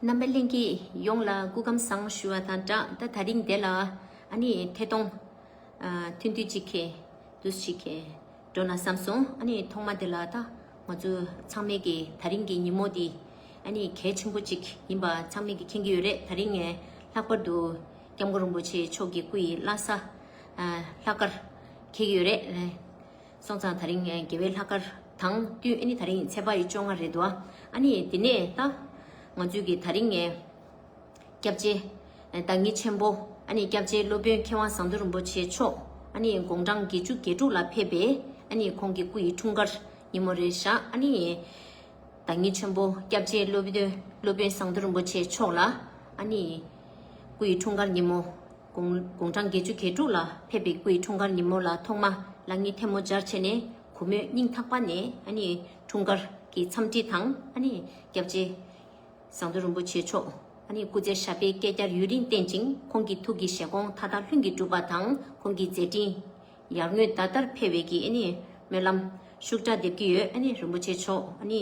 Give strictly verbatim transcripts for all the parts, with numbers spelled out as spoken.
རྣམ་པ་ལྷན་རྒྱས་ཡོངས་ལ་སྐུ་ཁམས་བཟང་ཞུ་བ་དང་སྦྲགས། ད་ད་རིང་འདི་ལ་ཨ་ནི་ཐད་གཏོང་ཨ་ཐུང་ཐུང་ཅིག་གི་འདུག་ཅིག་གི་འགྲོ་ན་བསམ་སོང་། ཨ་ནི་ཐོག་མ་དེ་ལ་ད་ང་ཚོ་ཚང་མས་ཀྱི་ད་རིང་གི་ཉིན་མོ་འདི་ཨ་ནི་གལ་ཆེན་པོ་ཅིག་ཡིན་པ་ཚང་མས་ཀྱི་མཁྱེན་གྱི་ཡོད་རེད། ད་རིང་ངས་ལྷག་པར་དུ་སྐྱབས་མགོན་རིན་པོ་ཆེ་མཆོག་གི་སྐུ་ཡི་བླ་གཟའ་ཨ་ལྷག་དཀར་འཁེལ་གྱི་ཡོད་རེད། སོང་ཙང་ད་རིང་ངས་དགེ་བའི་ལྷག་དཀར་དང་བསྟུན་ཨ་ནི་ད་རིང་ཚེས་པ་ཡི་བཅོ་ལྔ་རེད་འདུག་ཨ་ནི་དེ་ནས་ད་ང་ཚོས་ཀྱི་ད་རིང་ངས་སྐྱབས་རྗེ་བདག་ཉིད་ཆེན་པོ་ཨ་ནི་སྐྱབས་རྗེ་སློབ་དཔོན་མཁས་དབང་ཟམ་གདོང་རིན་པོ་ཆེ་མཆོག་ཨ་ནི་དགུང་གྲངས་བརྒྱད་ཅུ་གྱ་དྲུག་ལ་ཕེབས་པའི་ཨ་ནི་ཁོང་གི་སྐུ་ཡི་འཁྲུངས་སྐར་ཉིན་མོ་རེད་ཤག་ཨ་ནི་བདག་ཉིད་ཆེན་པོ་སྐྱབས་རྗེ་སློབ་དཔོན་སློབ་དཔོན་ཟམ་གདོང་རིན་པོ་ཆེ་མཆོག་ལ་ཨ་ནི་སྐུ་ཡི་འཁྲུངས་སྐར་ཉིན་མོ་དགུང་དགུང་གྲངས་བརྒྱད་ཅུ་གྱ་དྲུག་ལ་ཕེབས་པའི་སྐུ་ཡི་འཁྲུངས་སྐར་ཉིན་མོ་ལ་ཐོག་མ་ལག་གཉིས་ཐལ་མོ་སྦྱར་བྱས་ནས་གུས་མོས་སྙིང་ཐག་པ་ནས་ཨ་ནི་འཁྲུངས་སྐར་གྱི་འཚམས་འདྲི་དང་ཨ་ནི་སྐྱབས་རྗེ་ཟམ་གདོང་རིན་པོ་ཆེ་མཆོག་ཨ་ནི་སྐུ་ཚེ་ཞབས་པད་བསྐལ་བརྒྱར་ཡུན་རིང་བརྟན་ཅིང་ཁོང་གི་ཐུགས་ཀྱི་བཞེད་དགོངས་མཐའ་དག་ལྷུན་གྱིས་གྲུབ་པ་དང་ཁོང་གི་མཛད་འཕྲིན་ཡར་ངོའི་ཟླ་ལྟར་འཕེལ་བའི་གི་ཨ་ནི་སྨོན་ལམ་ཤུགས་དྲག་འདེབས་ཀྱི་ཡོད། ཨ་ནི་རིན་པོ་ཆེ་མཆོག་ཨ་ནི་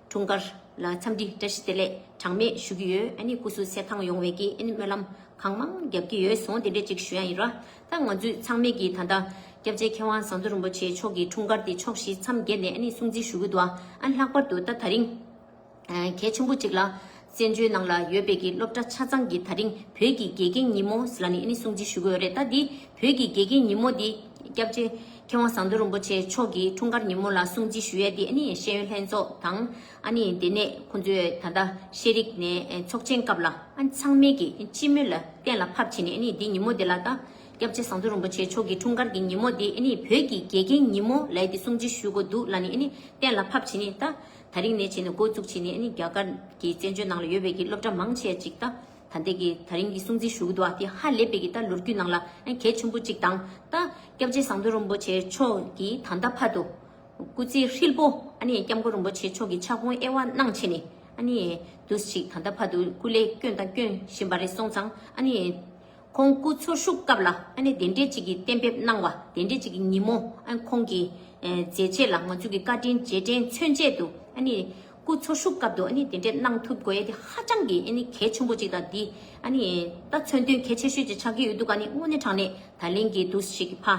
འཁྲུངས་སྐར་ལ་འཚམས་འདྲི་བཀྲ་ཤིས་བདེ་ལེགས་གྲངས་མེད་ཞུ་གི་ཡོད། ཨ་ནི་སྐུ་གཟུགས་གསལ་ཐང་ཡོང་བའི་གི་ཨ་ནི་སྨོན་ལམ་གང་མང་རྒྱབ་ཀྱི་ཡོད་སོང་། དེ་འདྲས་ཅིག་ཞུ་ཡ་ཡིན་ར། ད་ང་ཚོས་ཚང་མས་ཀྱི་ད་ལྟ་སྐྱབས་རྗེ་མཁས་དབང་ཟམ་གདོང་རིན་པོ་ཆེ་མཆོག་གི་འཁྲུངས་སྐར་དེ་ཕྱོགས་བཞི་མཚམས་བརྒྱད་ནས་ཨ་ནི་སྲུང་བརྩི་ཞུ་གི་འདུག་ཨ་ནི་ལྷག་པར་དུ་ད་ད་རིང་གལ་ཆེན་པོ་གཅིག་ལ་བཙན་བྱོལ་ནང་ལ་ཡོད་པའི་གི་སློབ་གྲྭ་ཆ་ཚང་གི་ད་རིང་བོད་ཀྱི་དགེ་རྒན་ཉིན་མོ་ཟེར་ལ་ནི་ཨ་ནི་སྲུང་བརྩི་ཞུ་གི་ཡོད་རེད། ད་འདི་བོད་ཀྱི་དགེ་རྒན་ཉིན་མོ་འདི་སྐྱབས་རྗེ་མཁས་དབང་ཟམ་གདོང་རིན་པོ་ཆེ་མཆོག་གི་འཁྲུངས་སྐར་ཉིན་མོ་ལ་སྲུང་བརྩི་ཞུ་ཡས་འདི་ཨ་ནི་ཤེས་ཡོན་ལྷན་ཚོགས་དང་ཨ་ནི་དེ་ནས་ཁོང་ཚོས་ད་ལྟ་ཤེས་རིག་ནས་ཚོགས་ཆེན་སྐབས་ལ་ཨ་ནི་ཚང་མས་ཀྱི་སྤྱི་མོས་ལ་གཏན་ལ་ཕབ་བྱས་ནས་ཨ་ནི་འདི་ཉིན་མོ་འདི་ལ་ད་སྐྱབས་རྗེ་ཟམ་གདོང་རིན་པོ་ཆེ་མཆོག་གི་འཁྲུངས་སྐར་གྱི་ཉིན་མོ་འདི་ཨ་ནི་བོད་ཀྱི་དགེ་རྒན་ཉིན་མོ་ལབ་ཡས་འདི་སྲུང་བརྩི་ཞུ་དགོས་འདུག་ལབ་ནས་ཨ་ནི་གཏན་ལ་ཕབ་བྱས་ནས་ད་ད་རིང་ནས་བྱས་ནས་འགོ་བཙུགས་བྱས་ནས་ཨ་ནི་རྒྱ་གར་གྱི་བཙན་བྱོལ་ནང་ལ་ཡོད་པའི་གི་སློབ་གྲྭ་མང་ཆེ་ཅིག་ད་ད་ལྟའི་གི་ད་རིང་གི་སྲུང་བརྩི་ཞུ་གི་འདུག་ཨ། དེ་ཧ་ལས་པའི་གི་ད་ལོ་རྒྱུས་ནང་ལ་ཨ་གལ་ཆེན་པོ་ཅིག་དང་ད་སྐྱབས་རྗེ་ཟམ་གདོང་རིན་པོ་ཆེ་མཆོག་གིས་ད་ལྟ་བར་དུ་སྐུ་ཚེ་ཧྲིལ་པོ་ཨ་ནི་སྐྱབས་མགོན་རིན་པོ་ཆེ་མཆོག་གི་ཕྱག་དཔུང་དབྱེ་བ་གནང་བྱས་ནས་ཨ་ནི་དུས་ཅིག་ད་ལྟ་བར་དུ་སྐུ་ལས་བསྐྱོན་དང་བསྐྱོན་བཞིན་པ་རེད། སོང་ཙང་ཨ་ནི་ཁོང་སྐུ་འཚོ་བཞུགས་སྐབས་ལ་ཨ་ནི་དེ་འདྲས་ཅིག་གི་གཏན་འབེབས་གནང་བ་དེ་འདྲས་ཅིག་གི་ཉིན་མོ་ཨ་ནི་ཁོང་གི་ཨེ་མཛད་རྗེས་ལ་ང་ཚོ་གི་བཀའ་དྲིན་རྗེས་དྲན་མཚོན་ཆེད་དུ་ཨ་ནི་སྐུ་འཚོ་བཞུགས་སྐབས་དུ་ཨ་ནི་དེ་འདྲས་གནང་ཐུབ་དགོས་ཡས་དེ་ཧ་ཅང་གི་ཨ་ནི་གལ་ཆེན་པོ་ཅིག་དང་འདི་ཨ་ནི་ད་མཚོན་དོན་གལ་ཆེ་ཤོས་ཅིག་ཆགས་ཀྱི་ཡོད་འདུག་ཨ་ནི་དངོས་གནས་དྲང་གནས་ད་ལན་གྱི་འདུག་ཞིག་གི་ཕ་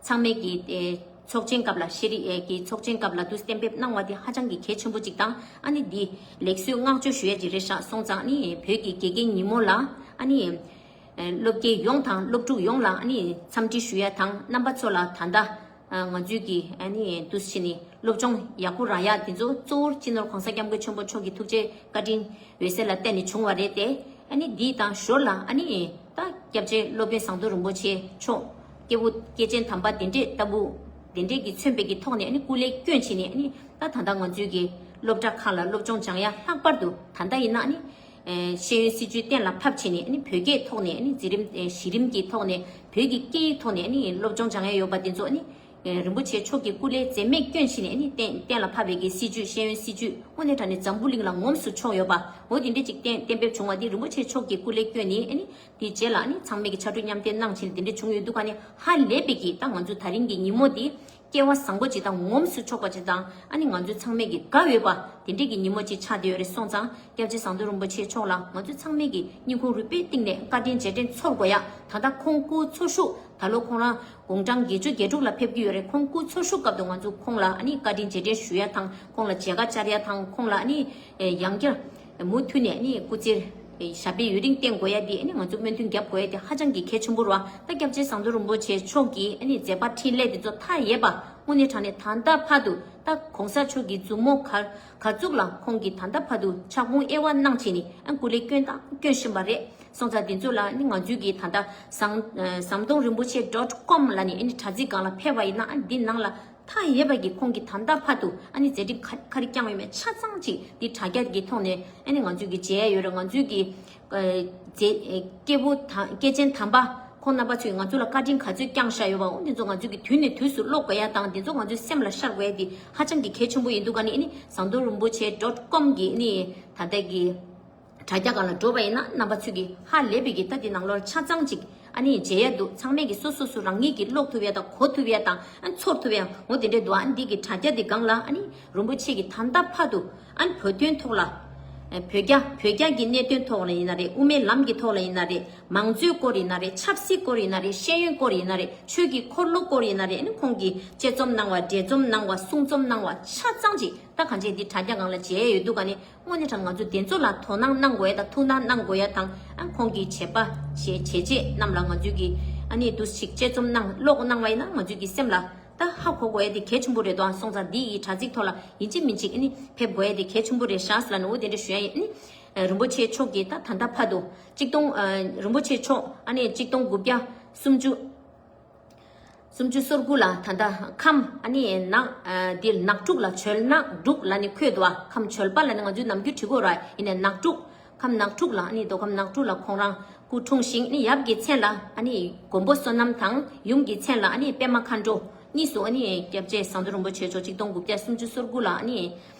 ཚང་མས་ཀྱི་ཨེ་ཚོགས་ཆེན་སྐབས་ལ་ཤེས་རིག་ཨེ་ཀྱི་ཚོགས་ཆེན་སྐབས་ལ་འདུག་གཏན་འབེབས་གནང་བ་དེ་ཧ་ཅང་གི་གལ་ཆེན་པོ་ཅིག་དང་ཨ་ནི་འདི་ལེགས་གསོལ་བསྔགས་བརྗོད་ཞུ་ཡས་ཅིག་རེད་ཤག། སོང་ཙང་ཨ་ནི་བོད་ཀྱི་དགེ་རྒན་ཉིན་མོ་ལ་ཨ་ནི་སློབ་དགེ་ཡོངས་དང་སློབ་ཕྲུག་ཡོངས་ལ་ཨ་ནི་འཚམས་འདྲི་ཞུ་ཡ་དང་རྣམ་པ་ཚོ་ལ་ད་ལྟ་ང་ཚོའི་གི་ཨ་ནི་འདུག་སེ་བྱས་ནས་སློབ་སྦྱོང་ཡག་པོ་རག་ཡ་དེ་ཚོ་གཙོ་བོར་སྤྱི་ནོར་༸གོང་ས་༸སྐྱབས་མགོན་ཆེན་པོ་མཆོག་གི་ཐུགས་རྗེ་བཀའ་དྲིན་འོད་གསལ་ལ་བརྟེན་ནས་བྱུང་བ་རེད་དེ། ཨ་ནི་འདིའི་དང་ཞོར་ལ་ཨ་ནི་ད་སྐྱབས་རྗེ་སློབ་དཔོན་ཟམ་གདོང་རིན་པོ་ཆེ་མཆོག་སྐྱེས་བུ་སྐྱེས་ཆེན་དམ་པ་དེ་འདྲས་ལྟ་བུ་དེ་འདྲས་ཀྱི་མཚོན་པའི་གི་ཐོག་ནས་ཨ་ནི་སྐུ་ལས་བསྐྱོན་བྱས་ནས་ཨ་ནི་ད་ད་ལྟ་ང་ཚོའི་གི་སློབ་གྲྭ་ཁག་ལ་སློབ་སྦྱོང་སྦྱང་ཡ་ལྷག་པར་དུ་ད་ལྟ་ཡིན་ན་ཨ་ནི། ཨེ་ཤེས་ཡོན་སྲིད་བྱུས་གཏན་ལ་ཕབ་བྱས་ནས་ཨ་ནི་བོད་སྐད་ཐོག་ནས་ཨ་ནི་འཛིན་རིམ་ཨེ་གཞི་རིམ་གྱི་ཐོག་ནས་བོད་ཀྱི་སྐད་ཡིག་ཐོག་ནས་ཨ་ནི་སློབ་སྦྱོང་སྦྱང་ཡ་ཡོད་པ་དེ་ཚོ་ཨ་ནི་ཨེ་རིན་པོ་ཆེ་མཆོག་གི་སྐུ་ལས་འཛེམས་མེད་བསྐྱོན་བྱས་ནས་ཨ་ནི་གཏན་གཏན་ལ་ཕབ་པའི་གི་སྲིད་བྱུས་ཤེས་ཡོན་སྲིད་བྱུས་དངོས་གནས་དྲང་གནས་འཛམ་བུ་གླིང་ལ་ངོམས་སུ་ཆོག་ཡོད་པ་འོ་དེ་འདྲས་ཅིག་གཏན་གཏན་འབེབས་བྱུང་བ་འདི་རིན་པོ་ཆེ་མཆོག་གི་སྐུ་ལས་བསྐྱོན་ནས་ཨ་ནི་དེའི་རྗེས་ལ་ཨ་ནི་ཚང་མས་ཀྱི་ཕྱག་གྲུ་མཉམ་འདེགས་གནང་བྱས་ནས་དེ་འདྲས་བྱུང་ཡོད་འདུག་ག་ནི་ཧ་ལས་པའི་གི་ད་ང་ཚོ་ད་རིང་གི་ཉིན་མོ་འདི། སྐལ་བ་བཟང་པོ་ཅིག་དང་ངོམས་སུ་ཆོག་པ་ཅིག་དང་ཨ་ནི་ང་ཚོ་ཚང་མས་ཀྱི་དགའ་འོས་པ་དེ་འདྲས་ཀྱི་ཉིན་མོ་ཅིག་ཆགས་བསྡད་ཡོད་རེད། སོང་ཙང་སྐྱབས་རྗེ་ཟམ་གདོང་རིན་པོ་ཆེ་མཆོག་ལ་ང་ཚོ་ཚང་མས་ཀྱི་སྙིང་ཁུང་རུས་པའི་གཏིང་ནས་བཀའ་དྲིན་རྗེས་དྲན་ཚོར་དགོས་ཡ། ད་ལྟ་ཁོང་སྐུ་འཚོ་བཞུགས་ད་ལོ་ཁོང་རང་དགུང་གྲངས་བརྒྱད་ཅུ་གྱ་དྲུག་ལ་ཕེབས་ཀྱི་ཡོད་རེད། ཁོང་སྐུ་འཚོ་བཞུགས་སྐབས་དུ་ང་ཚོ་ཁོང་ལ་ཨ་ནི་བཀའ་དྲིན་རྗེས་དྲན་ཞུ་ཡ་དང་ཁོང་ལ་མཇལ་ཁ་བཅར་ཡ་དང་ཁོང་ལ་ཨ་ནི་ཡང་བསྐྱར་མུ་མཐུད་ནས་ཨ་ནི་སྐུ་ཚེ་ཞབས་པད་ཡུན་རིང་བརྟན་དགོས་ཡ་དེ་ཨ་ནི་ང་ཚོ་སྨོན་འདུན་རྒྱབ་དགོས་ཡ་དེ་ཧ་ཅང་གི་གལ་ཆེན་པོ་རེད་བ། ད་སྐྱབས་རྗེ་ཟམ་གདོང་རིན་པོ་ཆེ་མཆོག་གི་ཨ་ནི་མཛད་པ་འཕྲིན་ལས་དེ་ཚོ་མཐའ་ཡས་པ་དངོས་གནས་དྲང་གནས་ད་ལྟ་བར་དུ་ད་གོང་ས་མཆོག་གི་མཛུབ་མོ་ག་ག་ཚུགས་ལ་ཁོང་གིས་ད་ལྟ་བར་དུ་ཕྱག་དཔུང་དབྱེ་བ་གནང་བྱས་ནས་ཨ་སྐུ་ལས་བསྐྱོན་དང་བསྐྱོན་བཞིན་པ་རེད། སོང་ཙང་དེ་ཚོ་ལ་ཨ་ནི་ང་ཚོའི་གི་ད་ལྟ་ཟམ་ཟམ་གདོང་རིན་པོ་ཆེ་dot com ལ་ནི་ཨ་ནི་དྲ་ཚིགས་སྒང་ལ་ཕེབས་པ་ཡིན་ན་ཨ་ནི་འདི་ནང་ལ། མཐའ་ཡས་པ་གི་ཁོང་གི་ད་ལྟ་བར་དུ་ཨ་ནི་མཛད་འཕྲིན་ག་ག་རེ་བསྐྱངས་ཡོད་མེད་ཆ་ཚང་ཅིག་འདི་དྲ་རྒྱ་གི་ཐོག་ནས་ཨ་ནི་ང་ཚོས་ཀྱི་མཇལ་ཡ་ཡོད་རེད། ང་ཚོས་ཀྱི་ཨ་མཛད་ཨ་སྐྱེས་བུ་དང་སྐྱེས་ཆེན་དམ་པ་ཁོང་རྣམ་པ་ཚོས་ང་ཚོ་ལ་བཀའ་དྲིན་ག་ཚོད་བསྐྱངས་བཞག་ཡོད་པ་འོ་འདི་ཚོ་ང་ཚོས་ཀྱི་དུས་ནས་དུས་སུ་ཀློག་དགོས་ཡ་དང་འདི་ཚོ་ང་ཚོའི་སེམས་ལ་ཤར་དགོས་ཡ་འདི་ཧ་ཅང་གི་གལ་ཆེན་པོ་ཡིན་འདུག་ག་ནི་ཨ་ནི་ཟམ་གདོང་རིན་པོ་ཆེ་dot com གི་ཨ་ནི་ད་ལྟ་གི་དྲ་རྒྱ་སྒང་ལ་འགྲོ་བ་ཡིན་ན་རྣམ་པ་ཚོས་ཀྱི་ཧ་ལས་པའི་གི་ད་འདི་ནང་ལོགས་ཆ་ཚང་ཅིག་ཨ་ནི་མཇལ་ཡ་འདུག་ཚང་མས་ཀྱི་སོ་སོ་སོ་རང་ཉིད་ཀྱི་ཀློག་ཐུབ་ཡ་དང་གོ་ཐུབ་ཡ་དང་ཨ་ནི་ཚོར་ཐུབ་ཡ་འོ་དེ་འདྲས་འདུག་ཨ་ནི་འདི་གི་དྲ་རྒྱ་འདི་སྒང་ལ་ཨ་ནི་རིན་པོ་ཆེ་གི་ད་ལྟ་བར་དུ་ཨ་ནི་བོད་དོན་ཐོག་ལ་ བོད་རྒྱ་བོད་རྒྱ་གི་གནད་དོན་ཐོག་ལ་ཡིན་ན་རེད། དབུ་མའི་ལམ་གྱི་ཐོག་ལ་ཡིན་ན་རེད། མང་གཙོའི་སྐོར་ཡིན་ན་རེད། ཆབ་སྲིད་སྐོར་ཡིན་ན་རེད། ཤེས་ཡོན་སྐོར་ཡིན་ན་རེད། ཆོས་ཀྱི་འཁོར་ལོ་སྐོར་ཡིན་ན་རེད། ཨ་ནི་ཁོང་གིས་དཔྱད་རྩོམ་གནང་བ། འགྲེལ་རྩོམ་གནང་བ། གསུང་རྩོམ་གནང་བ་ཆ་ཚང་ཅིག་ད་གང་བྱས་འདི་དྲ་རྒྱ་སྒང་ལ་མཇལ་ཡོད་འདུག་ག་ནི། དངོས་གནས་དྲང་ང་ཚོ་དེ་ཚོ་ལ་དོ་སྣང་གནང་དགོས་ཡ་དང་ཐུགས་སྣང་གནང་དགོས་ཡ་དང་། ཨ་ཁོང་གི་བྱེད་པ་བྱེད་བྱས་རྗེས་རྣམས་ལ་ང་ཚོས་ཀྱི་ཨ་ནི་འདུ་ཞིག་དཔྱད་རྩོམ་གནང་ཀློག་གནང་བ་ཡིན་ན་ང་ཚོས་ཀྱི་སེམས་ལ་ད་ཧ་གོ་དགོས་ཡ་དེ་གལ་ཆེན་པོ་རེད་དོ། སོང་ཙང་འདི་ཡི་དྲ་ཚིགས་ཐོག་ལ་ཡིན་གཅིག་མིན་གཅིག་ཨ་ནི་ཕེབས་དགོས་ཡ་དེ་གལ་ཆེན་པོ་རེད་ཤག་ཟེར་ལབ་ནས་འོ་དེ་འདྲ་ཞུ་ཡ་ཡིན། ཨ་ནི་རིན་པོ་ཆེ་མཆོག་གིས་ད་ད་ལྟ་བར་དུ་གཅིག་སྟོང་རིན་པོ་ཆེ་མཆོག་ཨ་ནི་གཅིག་སྟོང་དགུ་བརྒྱ་སུམ་ཅུ། སུམ་ཅུ་སོ་དགུ་ལ་ད་ལྟ་ཁམས་ཨ་ནི་ནག་ཨ་འདི་ནག་ཕྲུག་ལ་བྱོལ་ནག་འབྲུག་ལ་ནི་འཁོད་འདུག་ཨ། ཁམས་བྱོལ་པ་ལ་ནི་ང་ཚོས་ནམ་རྒྱུན་བྲིས་དགོས་ར། ཡིན་ནའི་ནག་ཕྲུག་ཁམས་ནག་ཕྲུག་ལ་ཨ་ནི་མདོ་ཁམས་ནག་ཕྲུག་ལ་ཁོང་རང་སྐུ་འཁྲུངས་ཤིང་ནི་ཡབ་ཀྱི་མཚན་ལ་ཨ་ནི་མགོན་པོ་བསོད་ནམས་དང་ཡུམ་གྱི་མཚན་ལ་ཨ་ནི་པད་མ་མཁའ་འགྲོ་གཉིས་སུ་ཨ་ནི་སྐྱབས་རྗེ་ཟམ་གདོང་རིན་པོ་ཆེ་མཆོག་གཅིག་སྟོང་དགུ་བརྒྱ་སུམ་ཅུ་སོ་དགུ་ལ་ཨ་ནི་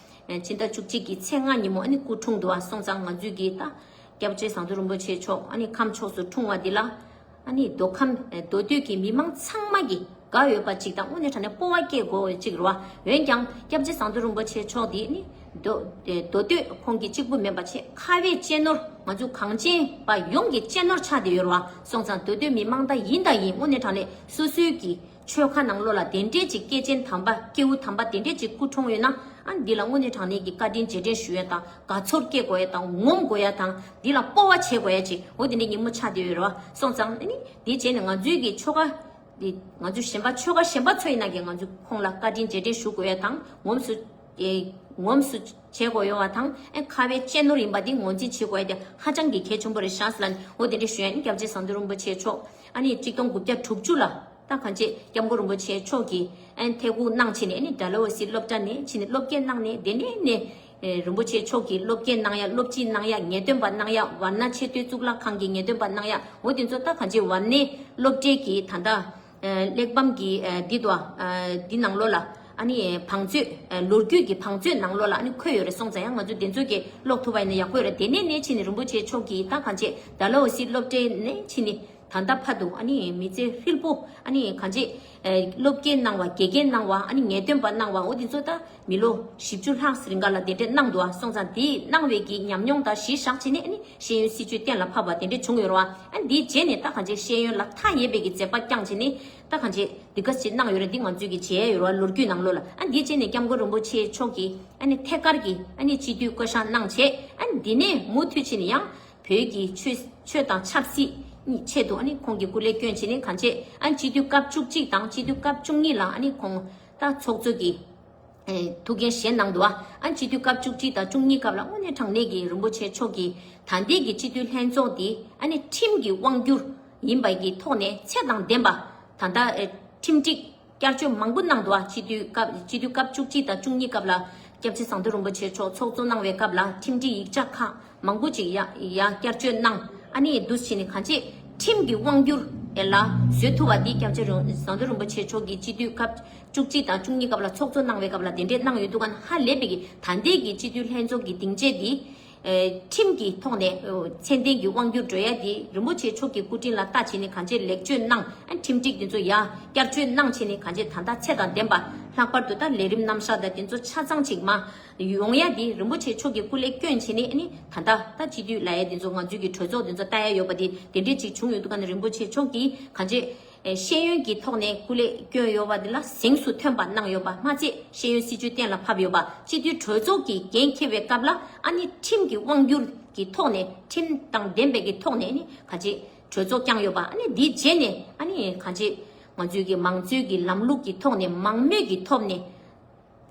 ཕྱི་ཟླ་བཅུ་གཅིག་གི་ཚེས་ལྔ་ཉིན་མོ་ཨ་ནི་སྐུ་འཁྲུངས་འདུག་ཨ། སོང་ཙང་ང་ཚོས་ཀྱི་ད་སྐྱབས་རྗེ་ཟམ་གདོང་རིན་པོ་ཆེ་མཆོག་ཨ་ནི་ཁམས་ཕྱོགས་སུ་འཁྲུངས་པ་འདི་ལ། ཨ་ནི་མདོ་ཁམས་ཨ་མདོ་སྟོད་ཀྱི་མི་མང་ཚང་མ་གི་དགའ་འོས་པ་ཅིག་དང་དངོས་གནས་དྲང་གནས་སྤོབས་པ་སྐྱེ་དགོས་ཅིག་རེད་བ། འོན་ཀྱང་སྐྱབས་རྗེ་ཟམ་གདོང་རིན་པོ་ཆེ་མཆོག་འདི་ནི་མདོ་ཨ་མདོ་སྟོད་ཁོང་གི་གཅིག་པུ་མིན་པ་ཆེས་ཁ་བའི་གཅེས་ནོར་ང་ཚོ་གངས་ཅན་པ་ཡོངས་ཀྱི་གཅེས་ནོར་ཆགས་བསྡད་ཡོད་རེད་བ། སོང་ཙང་མདོ་སྟོད་མི་མང་ད་ཡིན་ད་ཡིན་དངོས་གནས་དྲང་གནས་སོ་སོའི་གི་ཆོལ་ཁ་ནང་ལོགས་ལ་དེ་འདྲས་ཅིག་སྐྱེས་ཆེན་དམ་པ་སྐྱེས་བུ་དམ་པ་དེ་འདྲས་ཅིག་སྐུ་འཁྲུངས་ཡོད་ན། ཨ་འདི་ལ་དངོས་གནས་དྲང་གནས་ཀྱི་བཀའ་དྲིན་རྗེས་དྲན་ཞུ་ཡ་དང་དགའ་ཚོར་སྐྱེ་དགོས་ཡ་དང་ངོམ་དགོས་ཡ་དང་འདི་ལ་སྤོབས་པ་བྱེད་དགོས་ཡ་ཅིག་འོ་དེ་འདྲའི་ཉིན་མོ་ཆགས་བསྡད་ཡོད་རེད་བ། སོང་ཙང་ཨ་ནི་འདི་བྱས་ནས་ང་ཚོའི་གི་ཆོལ་ཁ་འདི་ང་ཚོ་གཞན་པ་ཆོལ་ཁ་གཞན་པ་ཚོ་ཡིན་ན་གི་ང་ཚོ་ཁོང་ལ་བཀའ་དྲིན་རྗེས་དྲན་ཞུ་དགོས་ཡ་དང་ངོམས་སུ་ཨེ་ངོམས་སུ་བྱེད་དགོས་ཡོད་བ་དང་ཨེ་ཁ་བའི་གཅེས་ནོར་ཡིན་པ་འདི་ངོས་འཛིན་བྱེད་དགོས་ཡ་དེ་ཧ་ཅང་གི་གལ་ཆེན་པོ་རེད་ཤག་ཟེར་ལབ་ནས་འོ་དེ་འདྲ་ཞུ་ཡ་ནི་སྐྱབས་རྗེ་ཟམ་གདོང་རིན་པོ་ཆེ་མཆོག་ཨ་ནི་གཅིག་སྟོང་དགུ་བརྒྱ་དྲུག་ཅུ་ལ། ད་གང་ཅི་སྐྱབས་མགོན་རིན་པོ་ཆེ་མཆོག་གིས་ཨན་ཐད་ཁུར་གནང་བྱས་ནས་ཨ་ནི་ཌལ་ཧོ་སི་སློབ་གྲྭ་ནས་ཕྱིན་ནས་སློབ་དགེ་གནང་ནས་དེ་ནས་ནས་ཨེ་རིན་པོ་ཆེ་མཆོག་གིས་སློབ་དགེ་གནང་ཡ་སློབ་སྤྱི་གནང་ཡ་ངེས་སྟོན་པ་གནང་ཡ་ཝར་ན་ཆེས་མཐོའི་གཙུག་ལག་ཁང་གི་ངེས་སྟོན་པ་གནང་ཡ་འོ་དེ་ཚོ་ད་གང་ཅི་ཝར་ནའི་སློབ་གྲྭའི་གི་ད་ལྟ་ཨེ་གླེགས་བམ་གི་ཨེ་འདི་དོ་ཨེ་འདི་ནང་ལོགས་ལ་ཨ་ནི་བང་མཛོད་ཨེ་ལོ་རྒྱུས་ཀྱི་བང་མཛོད་ནང་ལོགས་ལ་ཨ་ནི་འཁོད་ཡོད་རེད། སོང་ཙང་ཡང་ང་ཚོ་དེ་ཚོ་གི་ཀློག་ཐུབ་པ་ཡིན་ན་ཡག་པོ་ཡོད་རེད། དེ་ནས་ནས་ཕྱིན་ནས་རིན་པོ་ཆེ་མཆོག་གིས་ད་གང་ཅི་ཌལ་ཧོ་སི་སློབ་གྲྭ་ནས་ཕྱིན་ནས། ད་ལྟ་བར་དུ་ཨ་ནི་མི་ཚེ་ཧྲིལ་པོ་ཨ་ནི་གང་ཅི་ཨེ་སློབ་དགེ་གནང་བ་དགེ་རྒན་གནང་བ་ཨ་ནི་ངེས་སྟོན་པ་གནང་བ་འོ་དེ་ཚོ་ད་མི་ལོ་བཞི་བཅུ་ལྷག་རིང་ག་ལ་དེ་འདྲས་གནང་འདུག་ཨ། སོང་ཙང་དེ་གནང་བའི་གི་ཉམས་མྱོང་དང་གཞི་བཞག་བྱས་ནས་ཨ་ནི་ཤེས་ཡོན་སྲིད་བྱུས་གཏན་ལ་ཕབ་པ་དེ་འདྲས་བྱུང་ཡོད་རེད་བ། ཨ་ནི་དེའི་རྗེས་ནས་ད་གང་ཅི་ཤེས་ཡོན་ལ་མཐའ་ཡས་པའི་གི་མཛད་པ་བསྐྱངས་བྱས་ནས་ད་གང་ཅི་འདི་ག་ཅི་གནང་ཡོད་རེད། འདི་ང་ཚོས་གི་མཇལ་ཡོད་རེད་བ་ལོ་རྒྱུས་ནང་ལོགས་ལ། ཨ་ནི་དེའི་རྗེས་ནས་སྐྱབས་མགོན་རིན་པོ་ཆེ་མཆོག་གིས་ཨ་ནི་ཐད་ཀར་གྱི་ཨ་ནི་སྤྱི་འཐུས་བསྐོ་བཞག་གནང་བྱས་ཨ་ནི་འདི་ནས་མུ་མཐུད་བྱས་ནས་ཡང་། བོད་ཀྱི་ཆོས་ཆོས་དང་ཆབ་སྲིད་གཉིས་ཆེད་དུ་ཨ་ནི་ཁོང་གིས་སྐུ་ལས་བསྐྱོན་བྱས་ནས་གང་བྱས་ཨ་ནི་སྤྱི་འཐུས་སྐབས་བཅུ་གཅིག་དང་སྤྱི་འཐུས་སྐབས་བཅུ་གཉིས་ལ་ཨ་ནི་ཁོང་ད་ཚོགས་གཙོ་གི་ཨེ་ཐུགས་འགན་བཞེས་གནང་འདུག་ཨ། ཨ་ནི་སྤྱི་འཐུས་སྐབས་བཅུ་གཅིག་དང་བཅུ་གཉིས་སྐབས་ལ་དངོས་གནས་དྲང་གནས་ཀྱི་རིན་པོ་ཆེ་མཆོག་གིས་ད་ལྟའི་གི་སྤྱི་འཐུས་ལྷན་ཚོགས་འདི་ཨ་ནི་ཁྲིམས་ཀྱི་དབང་སྒྱུར་ཡིན་པ་གི་ཐོག་ནས་ཚད་དང་ལྡན་པ་ད་ལྟ་ཨེ་ཁྲིམས་སྒྲིག་བསྐྱར་བཅོས་མང་པོ་གནང་འདུག་ཨ། སྤྱི་འཐུས་སྐབས་སྤྱི་འཐུས་སྐབས་བཅུ་གཅིག་དང་བཅུ་གཉིས་སྐབས་ལ་སྐྱབས་རྗེ་ཟམ་གདོང་རིན་པོ་ཆེ་མཆོག་ཚོགས་གཙོ་གནང་བའི་སྐབས་ལ་ཁྲིམས་སྒྲིག་ཡིག་ཆ་ཁག་མང་པོ་ཅིག་ཡང་ཡང་བསྐྱར་བཅོས་གནང་། ཨ་ནི་འདུག་བྱས་ནས་གང་ཅི་ཁྲིམས་ཀྱི་དབང་སྒྱུར་ལ་བཟོ་ཐུབ་པ་འདི་སྐྱབས་རྗེ་རིན་ཟམ་གདོང་རིན་པོ་ཆེ་མཆོག་གིས་སྤྱི་འཐུས་སྐབས་བཅུ་གཅིག་དང་བཅུ་གཉིས་སྐབས་ལ་ཚོགས་གཙོ་གནང་བའི་སྐབས་ལ་དེ་འདྲས་གནང་ཡོད་འདུག་ག་ཧ་ལས་པའི་གི་ད་ལྟའི་གི་སྤྱི་འཐུས་ལྷན་ཚོགས་ཀྱི་སྡིངས་ཆ་འདི། ཨེ་ཁྲིམས་ཀྱི་ཐོག་ནས་ཨོ་ཚད་ལྡན་གྱི་དབང་སྒྱུར་འགྲོ་ཡ་དེ་རིན་པོ་ཆེ་མཆོག་གི་སྐུ་དྲིན་ལ་བལྟ་བྱས་ནས་གང་ཅི་ལེགས་བཅོས་གནང་། ཨ་ཁྲིམས་སྒྲིག་འདི་ཚོ་ཡ་བསྐྱར་བཅོས་གནང་བྱས་ནས་གང་ཅི་ད་ལྟ་ཚད་དང་ལྡན་པ་ལྷག་པར་དུ་ད་ལས་རིམ་རྣམ་གཞག་དང་དེ་ཚོ་ཆ་ཚང་ཅིག་མ་ཡོང་ཡ་དེ་རིན་པོ་ཆེ་མཆོག་གི་སྐུ་ལས་བསྐྱོན་བྱས་ནས་ཨ་ནི་ད་ལྟ་ད་སྤྱི་འཐུས་ལ་ཡ་དེ་ཚོ་ང་ཚོའི་གི་གྲོས་ཚོགས་དེ་ཚོ་ལྟ་ཡ་ཡོད་པ་དེ་དེ་འདྲས་ཅིག་བྱུང་ཡོད་འདུག་ག་ནི་རིན་པོ་ཆེ་མཆོག་གིས་གང་ཅི། ཤེས་ཡོན་གྱི་ཐོག་ནས་སྐུ་ལས་བསྐྱོན་ཡོད་པ་འདི་ལ་གཟེངས་སུ་ཐོན་པ་གནང་ཡོད་པ་མ་ཚད་ཤེས་ཡོན་སྲིད་བྱུས་གཏན་ལ་ཕབ་ཡོད་པ་སྤྱི་འཐུས་གྲོས་ཚོགས་ཀྱི་འགན་འཁྱེར་བའི་སྐབས་ལ་ཨ་ནི་ཁྲིམས་ཀྱི་དབང་སྒྱུར་གྱི་ཐོག་ནས་ཁྲིམས་དང་ལྡན་པའི་གི་ཐོག་ནས་ནི་ག་ཅི་གྲོས་ཚོགས་བསྐྱངས་ཡོད་པ་ཨ་ནི་འདིའི་རྗེས་ནས་ཨ་ནི་ག་ཅི་ང་ཚོའི་གི་མང་གཙོའི་གི་ལམ་ལུགས་ཀྱི་ཐོག་ནས་མང་མོས་ཀྱི་ཐོག་ནས།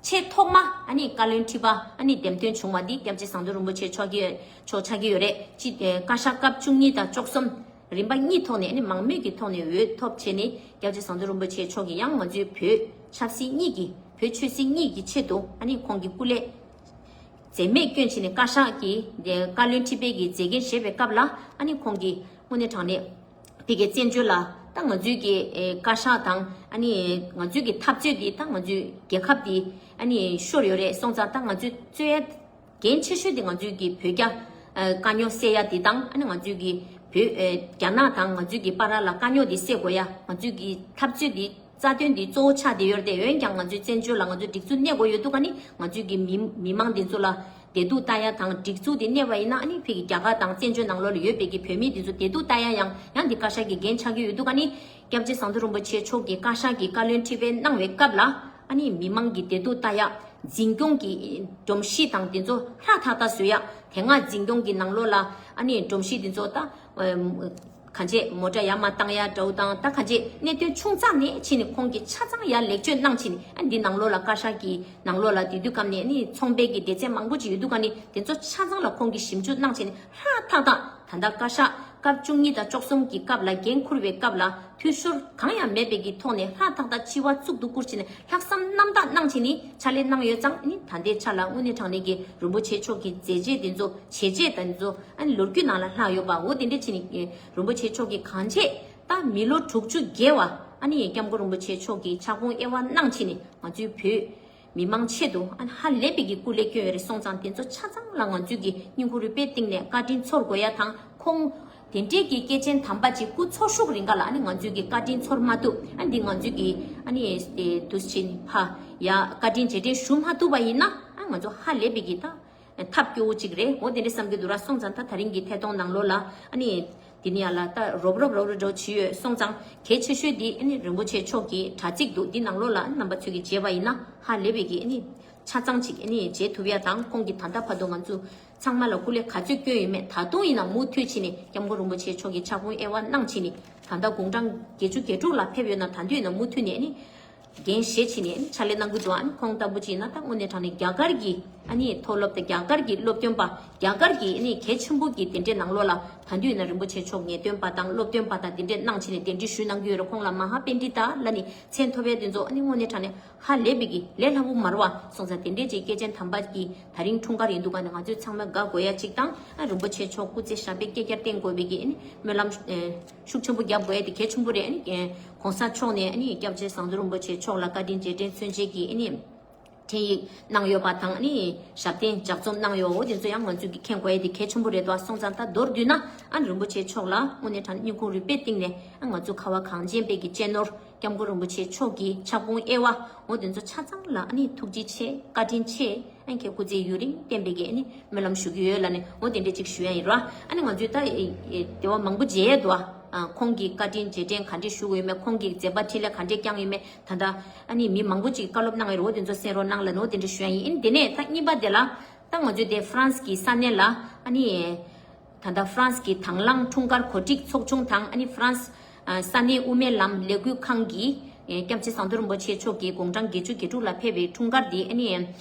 ཆེས་ཐོག་མ་ཨ་ནི་བཀའ་བློན་ཁྲི་པ་ཨ་ནི་འདེམས་ཐོན་བྱུང་བ་འདི་སྐྱབས་རྗེ་ཟམ་གདོང་རིན་པོ་ཆེ་མཆོག་གི་མཆོག་ཆགས་ཀྱི་ཡོད་རེད། སྤྱི་ཨེ་བཀའ་ཤག་སྐབས་བཅུ་གཉིས་དང་བཅུ་གསུམ་རིམ་པ་གཉིས་ཐོག་ནས་ཨ་ནི་མང་མོས་ཀྱི་ཐོག་ནས་འོས་ཐོབ་བྱས་ནས་སྐྱབས་རྗེ་ཟམ་གདོང་རིན་པོ་ཆེ་མཆོག་གིས་ཡང་ང་ཚོའི་བོད་ཆབ་སྲིད་གཉིས་ཀྱི་བོད་ཆོས་སྲིད་གཉིས་ཀྱི་ཆེད་དུ་ཨ་ནི་ཁོང་གི་སྐུ་ལས་འཛེམ་མེད་བསྐྱོན་བྱས་ནས་བཀའ་ཤག་གི་བཀའ་བློན་ཁྲི་པའི་གི་མཛད་འགན་བཞེས་པའི་སྐབས་ལ་ཨ་ནི་ཁོང་གིས་དངོས་གནས་དྲང་གནས། དེ་གའི་བཙན་བྱོལ་ལ་ད་ང་ཚོའི་གི་ཨེ་བཀའ་ཤག་དང་ཨ་ནི་ང་ཚོའི་གི་འཐབ་རྩོད་འདི་ད་ང་ཚོའི་རྒྱལ་ཁབ་འདི་ཨ་ནི་ཤོར་ཡོད་རེད། སོང་ཙང་ད་ང་ཚོའི་རྩོད་ཡ་འགན་ཆེ་ཤོས་འདི་ང་ཚོའི་གི་བོད་རྒྱ་ཨེ་དཀའ་རྙོག་སེལ་ཡ་འདི་དང་ཨ་ནི་ང་ཚོའི་གི་བོད་ཨེ་རྒྱ་ནག་དང་ང་ཚོའི་གི་བར་ལ་དཀའ་རྙོག་འདི་སེལ་དགོས་ཡ་ང་ཚོའི་གི་འཐབ་རྩོད་འདི་རྩ་དོན་འདི་གཙོ་བོ་ཆགས་བསྡད་ཡོད་རེད། འོན་ཀྱང་ང་ཚོའི་བཙན་བྱོལ་ལ་ང་ཚོའི་སྒྲིག་འཛུགས་གནས་དགོས་ཡོད་འདུག་ག་ནི་ང་ཚོའི་གི་མི་མི་མང་འདི་ཚོ་ལ། བདེ་སྡུག་ལྟ་ཡ་དང་སྒྲིག་འཛུགས་དེ་གནས་པ་ཡིན་ན། ཨ་ནི་ཕ་གི་རྒྱ་གར་དང་བཙན་བྱོལ་ནང་ལོགས་ལ་ཡོད་པའི་གི་བོད་མི་དེ་ཚོ་བདེ་སྡུག་ལྟ་ཡ་ཡང་ཡང་འདི་བཀའ་ཤག་གི་འགན་ཆགས་ཀྱི་ཡོད་འདུག་ཨ་ནི་སྐྱབས་རྗེ་ཟམ་གདོང་རིན་པོ་ཆེ་མཆོག་གིས་བཀའ་ཤག་གི་བཀའ་བློན་ཁྲི་པས་གནང་བའི་སྐབས་ལ། ཨ་ནི་མི་མང་གི་བདེ་སྡུག་ལྟ་ཡ། འཛིན་སྐྱོང་གི་སྒྲོམ་གཞི་དང་དེ་ཚོ་ཧྲ་ཐག་ཐག་བཟོ་ཡ། དེ་སྔ་འཛིན་སྐྱོང་གི་ནང་ལོགས་ལ་ཨ་ནི་སྒྲོམ་གཞི་དེ་ཚོ་ད། གང་ཅི་མོ་ཊ་ཡར་མར་བཏང་ཡ་འདྲ་བོ་དང་། ད་གང་ཅི་གནད་དོན་ཆུང་ཙག་ནས་ཕྱིན་ནས་ཁོང་གིས་ཆ་ཚང་ཡར་ལེགས་བཅོས་གནང་ཕྱིན་ནས། ཨ་འདི་ནང་ལོགས་ལ་བཀའ་ཤག་གི་ནང་ལོགས་ལ་དེ་དུས་སྐབས་ནས་ཨ་ནི་ཚོང་པའི་གི་སྡེ་ཚན་མང་པོ་ཅིག་ཡོད་འདུག་ག་ནི་དེ་ཚོ་ཆ་ཚང་ལ་ཁོང་གིས་ཞིབ་འཇུག་གནང་ཕྱིན་ནས་ཧྲ་ཐག་ཐག་ད་ལྟ་བཀའ་ཤག་སྐབས་བཅུ་གཉིས་དང་བཅུ་གསུམ་གྱི་སྐབས་ལ་འགན་འཁུར་བའི་སྐབས་ལ་འཐུས་ཤོར་གང་ཡང་མེད་པའི་གི་ཐོག་ནས་ཧྲ་ཐག་ཐག་སྤྱི་བ་གཙུག་ཏུ་བཀུར་ཕྱིན་ནས་ལྷག་བསམ་རྣམ་དག་གནང་ཕྱིན་ནས་ཕྱག་ལས་གནང་ཡོད་ཙང་། ཨ་ནི་ད་ལྟའི་ཆ་ལ་དངོས་གནས་དྲང་གནས་ཀྱི་རིན་པོ་ཆེ་མཆོག་གི་མཛད་རྗེས་དེ་ཚོ་བྱས་རྗེས་དེ་ཚོ་ཨ་ནི་ལོ་རྒྱུས་ནང་ལ་ལྷག་ཡོད་པ། འོ་དེ་འདྲ་བྱས་ནས་རིན་པོ་ཆེ་མཆོག་གིས་གང་བྱས། ད་མི་ལོ་དྲུག་ཅུ་བརྒལ་བ་ཨ་ནི་སྐྱབས་མགོན་རིན་པོ་ཆེ་མཆོག་གིས་ཕྱག་དཔུང་དབྱེ་བ་གནང་ཕྱིན་ནས་ང་ཚོའི་བོད་མི་མང་ཆེད་དུ་ཨ་ནི་ཧ་ལས་པའི་གི་སྐུ་ལས་བསྐྱོན་ཡོད་རེད། སོང་ཙང་དེ་ཚོ་ཆ་ཚང་ལ་ང་ཚོས་ཀྱི་སྙིང་ཁུང་རུས་པའི་གཏིང་ནས་བཀའ་དྲིན་ཚོར་དགོས་ཡ་དང་། ཁོང་དེ་འདྲའི་གི་སྐྱེས་ཆེན་དམ་པ་ཅིག་སྐུ་འཚོ་བཞུགས་རིང་ག་ལ་ཨ་ནི་ང་ཚོས་ཀྱི་བཀའ་དྲིན་ཚོར་མ་ཐུབ། ཨ་འདི་ང་ཚོས་ཀྱི་ཨ་ནི་དུས་ཕྱིན་ཕ་ཡ་བཀའ་དྲིན་རྗེས་དྲན་ཞུ་མ་ཐུབ་པ་ཡིན་ན། ཨ་ང་ཚོ་ཧ་ལས་པའི་གི་ད་ཐབས་སྐྱོ་བོ་ཅིག་རེད། འོ་དེ་འདྲ་བསམ་གྱི་འདུག་ར། སོང་ཙང་ད་ད་རིང་གི་ཐད་གཏོང་ནང་ལོགས་ལ་ཨ་ནི་དེ་ནི་ཡ་ལ་ད་རོབ་རོབ་རོབ་རོབ་འགྲོ་བྱས་ཡོད། སོང་ཙང་གལ་ཆེ་ཤོས་འདི་ཨ་ནི་རིན་པོ་ཆེ་མཆོག་གི་དྲ་ཚིགས་འདུག་འདི་ནང་ལོགས་ལ་རྣམ་པ་ཚོས་ཀྱིས་མཇལ་བ་ཡིན་ན་ཧ་ལས་པའི་གི་ཨ་ནི་ཆ་ཚང་ཅིག་ཨ་ནི་མཇལ་ཐུབ་ཡ་དང་། ཁོང་གིས་ད་ལྟ་བར་དུ་ང་ཚོ་ཚང་མ་ལ་སྐུ་ལས་ག་ཚོད་བསྐྱོན་ཡོད་མེད། ད་དུང་ཡིན་ན་མུ་མཐུད་བྱས་ནས་སྐྱབས་མགོན་རིན་པོ་ཆེ་མཆོག་གི་ཕྱག་དཔུང་དབྱེ་བ་གནང་བྱས་ནས། ད་ལྟ་དགུང་གྲངས་བརྒྱད་ཅུ་གྱ་དྲུག་ལ་ཕེབས་ཡོད་ན། ད་དུང་ཡིན་ན་མུ་མཐུད་ནས་ཨ་ནི་འགན་བཞེས་བྱས་ནས་ཨ་ནི་ཕྱག་ལས་གནང་གི་འདུག་ཨ་ནི་ཁོང་ལྟ་བུ་ཅིག་ཡིན་ན་ད་དངོས་གནས་དྲང་གནས་རྒྱ་གར་གྱི་ཨ་ནི་མཐོ་སློབ་དང་རྒྱ་གར་གྱི་སློབ་སྟོན་པ། རྒྱ་གར་གྱི་ཨ་ནི་གལ་ཆེན་པོ་གི་དེ་འདྲའི་ནང་ལོགས་ལ་ད་དུང་ཡིན་ན་རིན་པོ་ཆེ་མཆོག་ངེས་སྟོན་པ་དང་སློབ་སྟོན་པ་དང་དེ་འདྲས་གནང་བྱས་ནས་གདན་འདྲེན་ཞུས་གནང་གི་ཡོད་རེད། ཁོང་ལ་མ་ཧཱ་པཎྜི་ཏ་ལབ་ནས་མཚན་ཐོབ་ཡ་དེ་ཚོ་ཨ་ནི་དངོས་གནས་དྲང་གནས་ཧ་ལས་པའི་གི་ལས་སླ་པོ་མ་རེད་བ། སོང་ཙང་དེ་འདྲས་ཅིག་སྐྱེས་ཆེན་དམ་པ་གི་ད་རིང་འཁྲུངས་སྐར་ཡིན་འདུག་ག་ནས་ང་ཚོས་ཚང་མ་དགའ་དགོས་ཡ་ཅིག་དང་། ཨ་རིན་པོ་ཆེ་མཆོག་སྐུ་ཚེ་ཞབས་པད་བསྐལ་བརྒྱར་བརྟན་དགོས་པའི་གི་ཨ་ནི་སྨོན་ལམ་ཨེ་ཤུགས་ཆེན་པོ་རྒྱབ་དགོས་ཡ་དེ་གལ་ཆེན་པོ་རེད། ཨ་ནི་ཨེ་གོང་ས་མཆོག་ནས་ཨ་ནི་སྐྱབས་རྗེ་ཟམ་གདོང་རིན་པོ་ཆེ་མཆོག་ལ་བཀའ་དྲིན་རྗེས་དྲན་མཚོན་བྱེད་ཀྱི་ཨ་ནི་འཕྲིན་ཡིག་གནང་ཡོད་པ་དང་། ཨ་ནི་ཞབས་བརྟན་ལྗགས་རྩོམ་གནང་ཡོད། འོ་དེ་ཚོ་ཡང་ང་ཚོས་ཀྱིས་མཁྱེན་དགོས་ཡ་དེ་གལ་ཆེན་པོ་རེད་དོ། སོང་ཙང་ད་མདོར་བསྡུས་ན་ཨ་ནི་རིན་པོ་ཆེ་མཆོག་ལ་དངོས་གནས་དྲང་གནས་སྙིང་ཁུང་རུས་པའི་གཏིང་ནས་ཨ་ང་ཚོ་ཁ་བ་གངས་ཅན་པའི་གི་གཅེས་ནོར་སྐྱབས་མགོན་རིན་པོ་ཆེ་མཆོག་གི་ཕྱག་དཔུང་དབྱེ་བ། འོ་དེ་ཚོ་ཆ་ཚང་ལ་ཨ་ནི་ཐུགས་རྗེ་ཆེ། བཀའ་དྲིན་ཆེ། ཨ་ནི་ཁྱེད་སྐུ་ཚེ་ཡུན་རིང་བརྟན་པའི་གི་ཨ་ནི་སྨོན་ལམ་ཞུ་གི་ཡོད་ལབ་ནས། འོ་དེ་འདྲས་ཅིག་ཞུ་ཡ་ཡིན་ར། ཨ་ནི་ང་ཚོས་ད་ཨེ་ཨེ་དེ་བ་མང་པོ་མཇལ་ཡས་འདུག་ཨ། ཁོང་གི་བཀའ་དྲིན་རྗེས་དྲན་ག་འདྲས་ཞུ་དགོས་ཡོད་མེད། ཁོང་གི་མཛད་པ་འཕྲིན་ལས་ག་འདྲས་བསྐྱངས་ཡོད་མེད། ད་ལྟ་ཨ་ནི་མི་མང་པོ་ཅིག་བཀའ་སློབ་གནང་ཡོད་རེད། འོ་དེ་ཚོ་གསན་རོགས་གནང་ལབ་ནས། འོ་དེ་འདྲས་ཞུ་ཡ་ཡིན། ཨ་ནི་དེ་ནས་ད་གཉིས་པ་དེ་ལ་ད་ང་ཚོས་དེ་ཧྥ་རན་སི་གི་ས་གནས་ལ་ཨ་ནི་ད་ལྟ་ཧྥ་རན་སི་གི་དང་བླངས་འཁྲུངས་སྐར་གོ་སྒྲིག་ཚོགས་ཆུང་དང་། ཨ་ནི་ཧྥ་རན་སི་ཨ་ས་གནས་དབུ་མའི་ལམ་ལས་འགུལ་ཁང་གིས་ཨེ་སྐྱབས་རྗེ་ཟམ་གདོང་རིན་པོ་ཆེ་མཆོག་གི་དགུང་གྲངས་བརྒྱད་ཅུ་གྱ་དྲུག་ལ་ཕེབས་པའི་འཁྲུངས་སྐར་འདི་ཨ་ནི་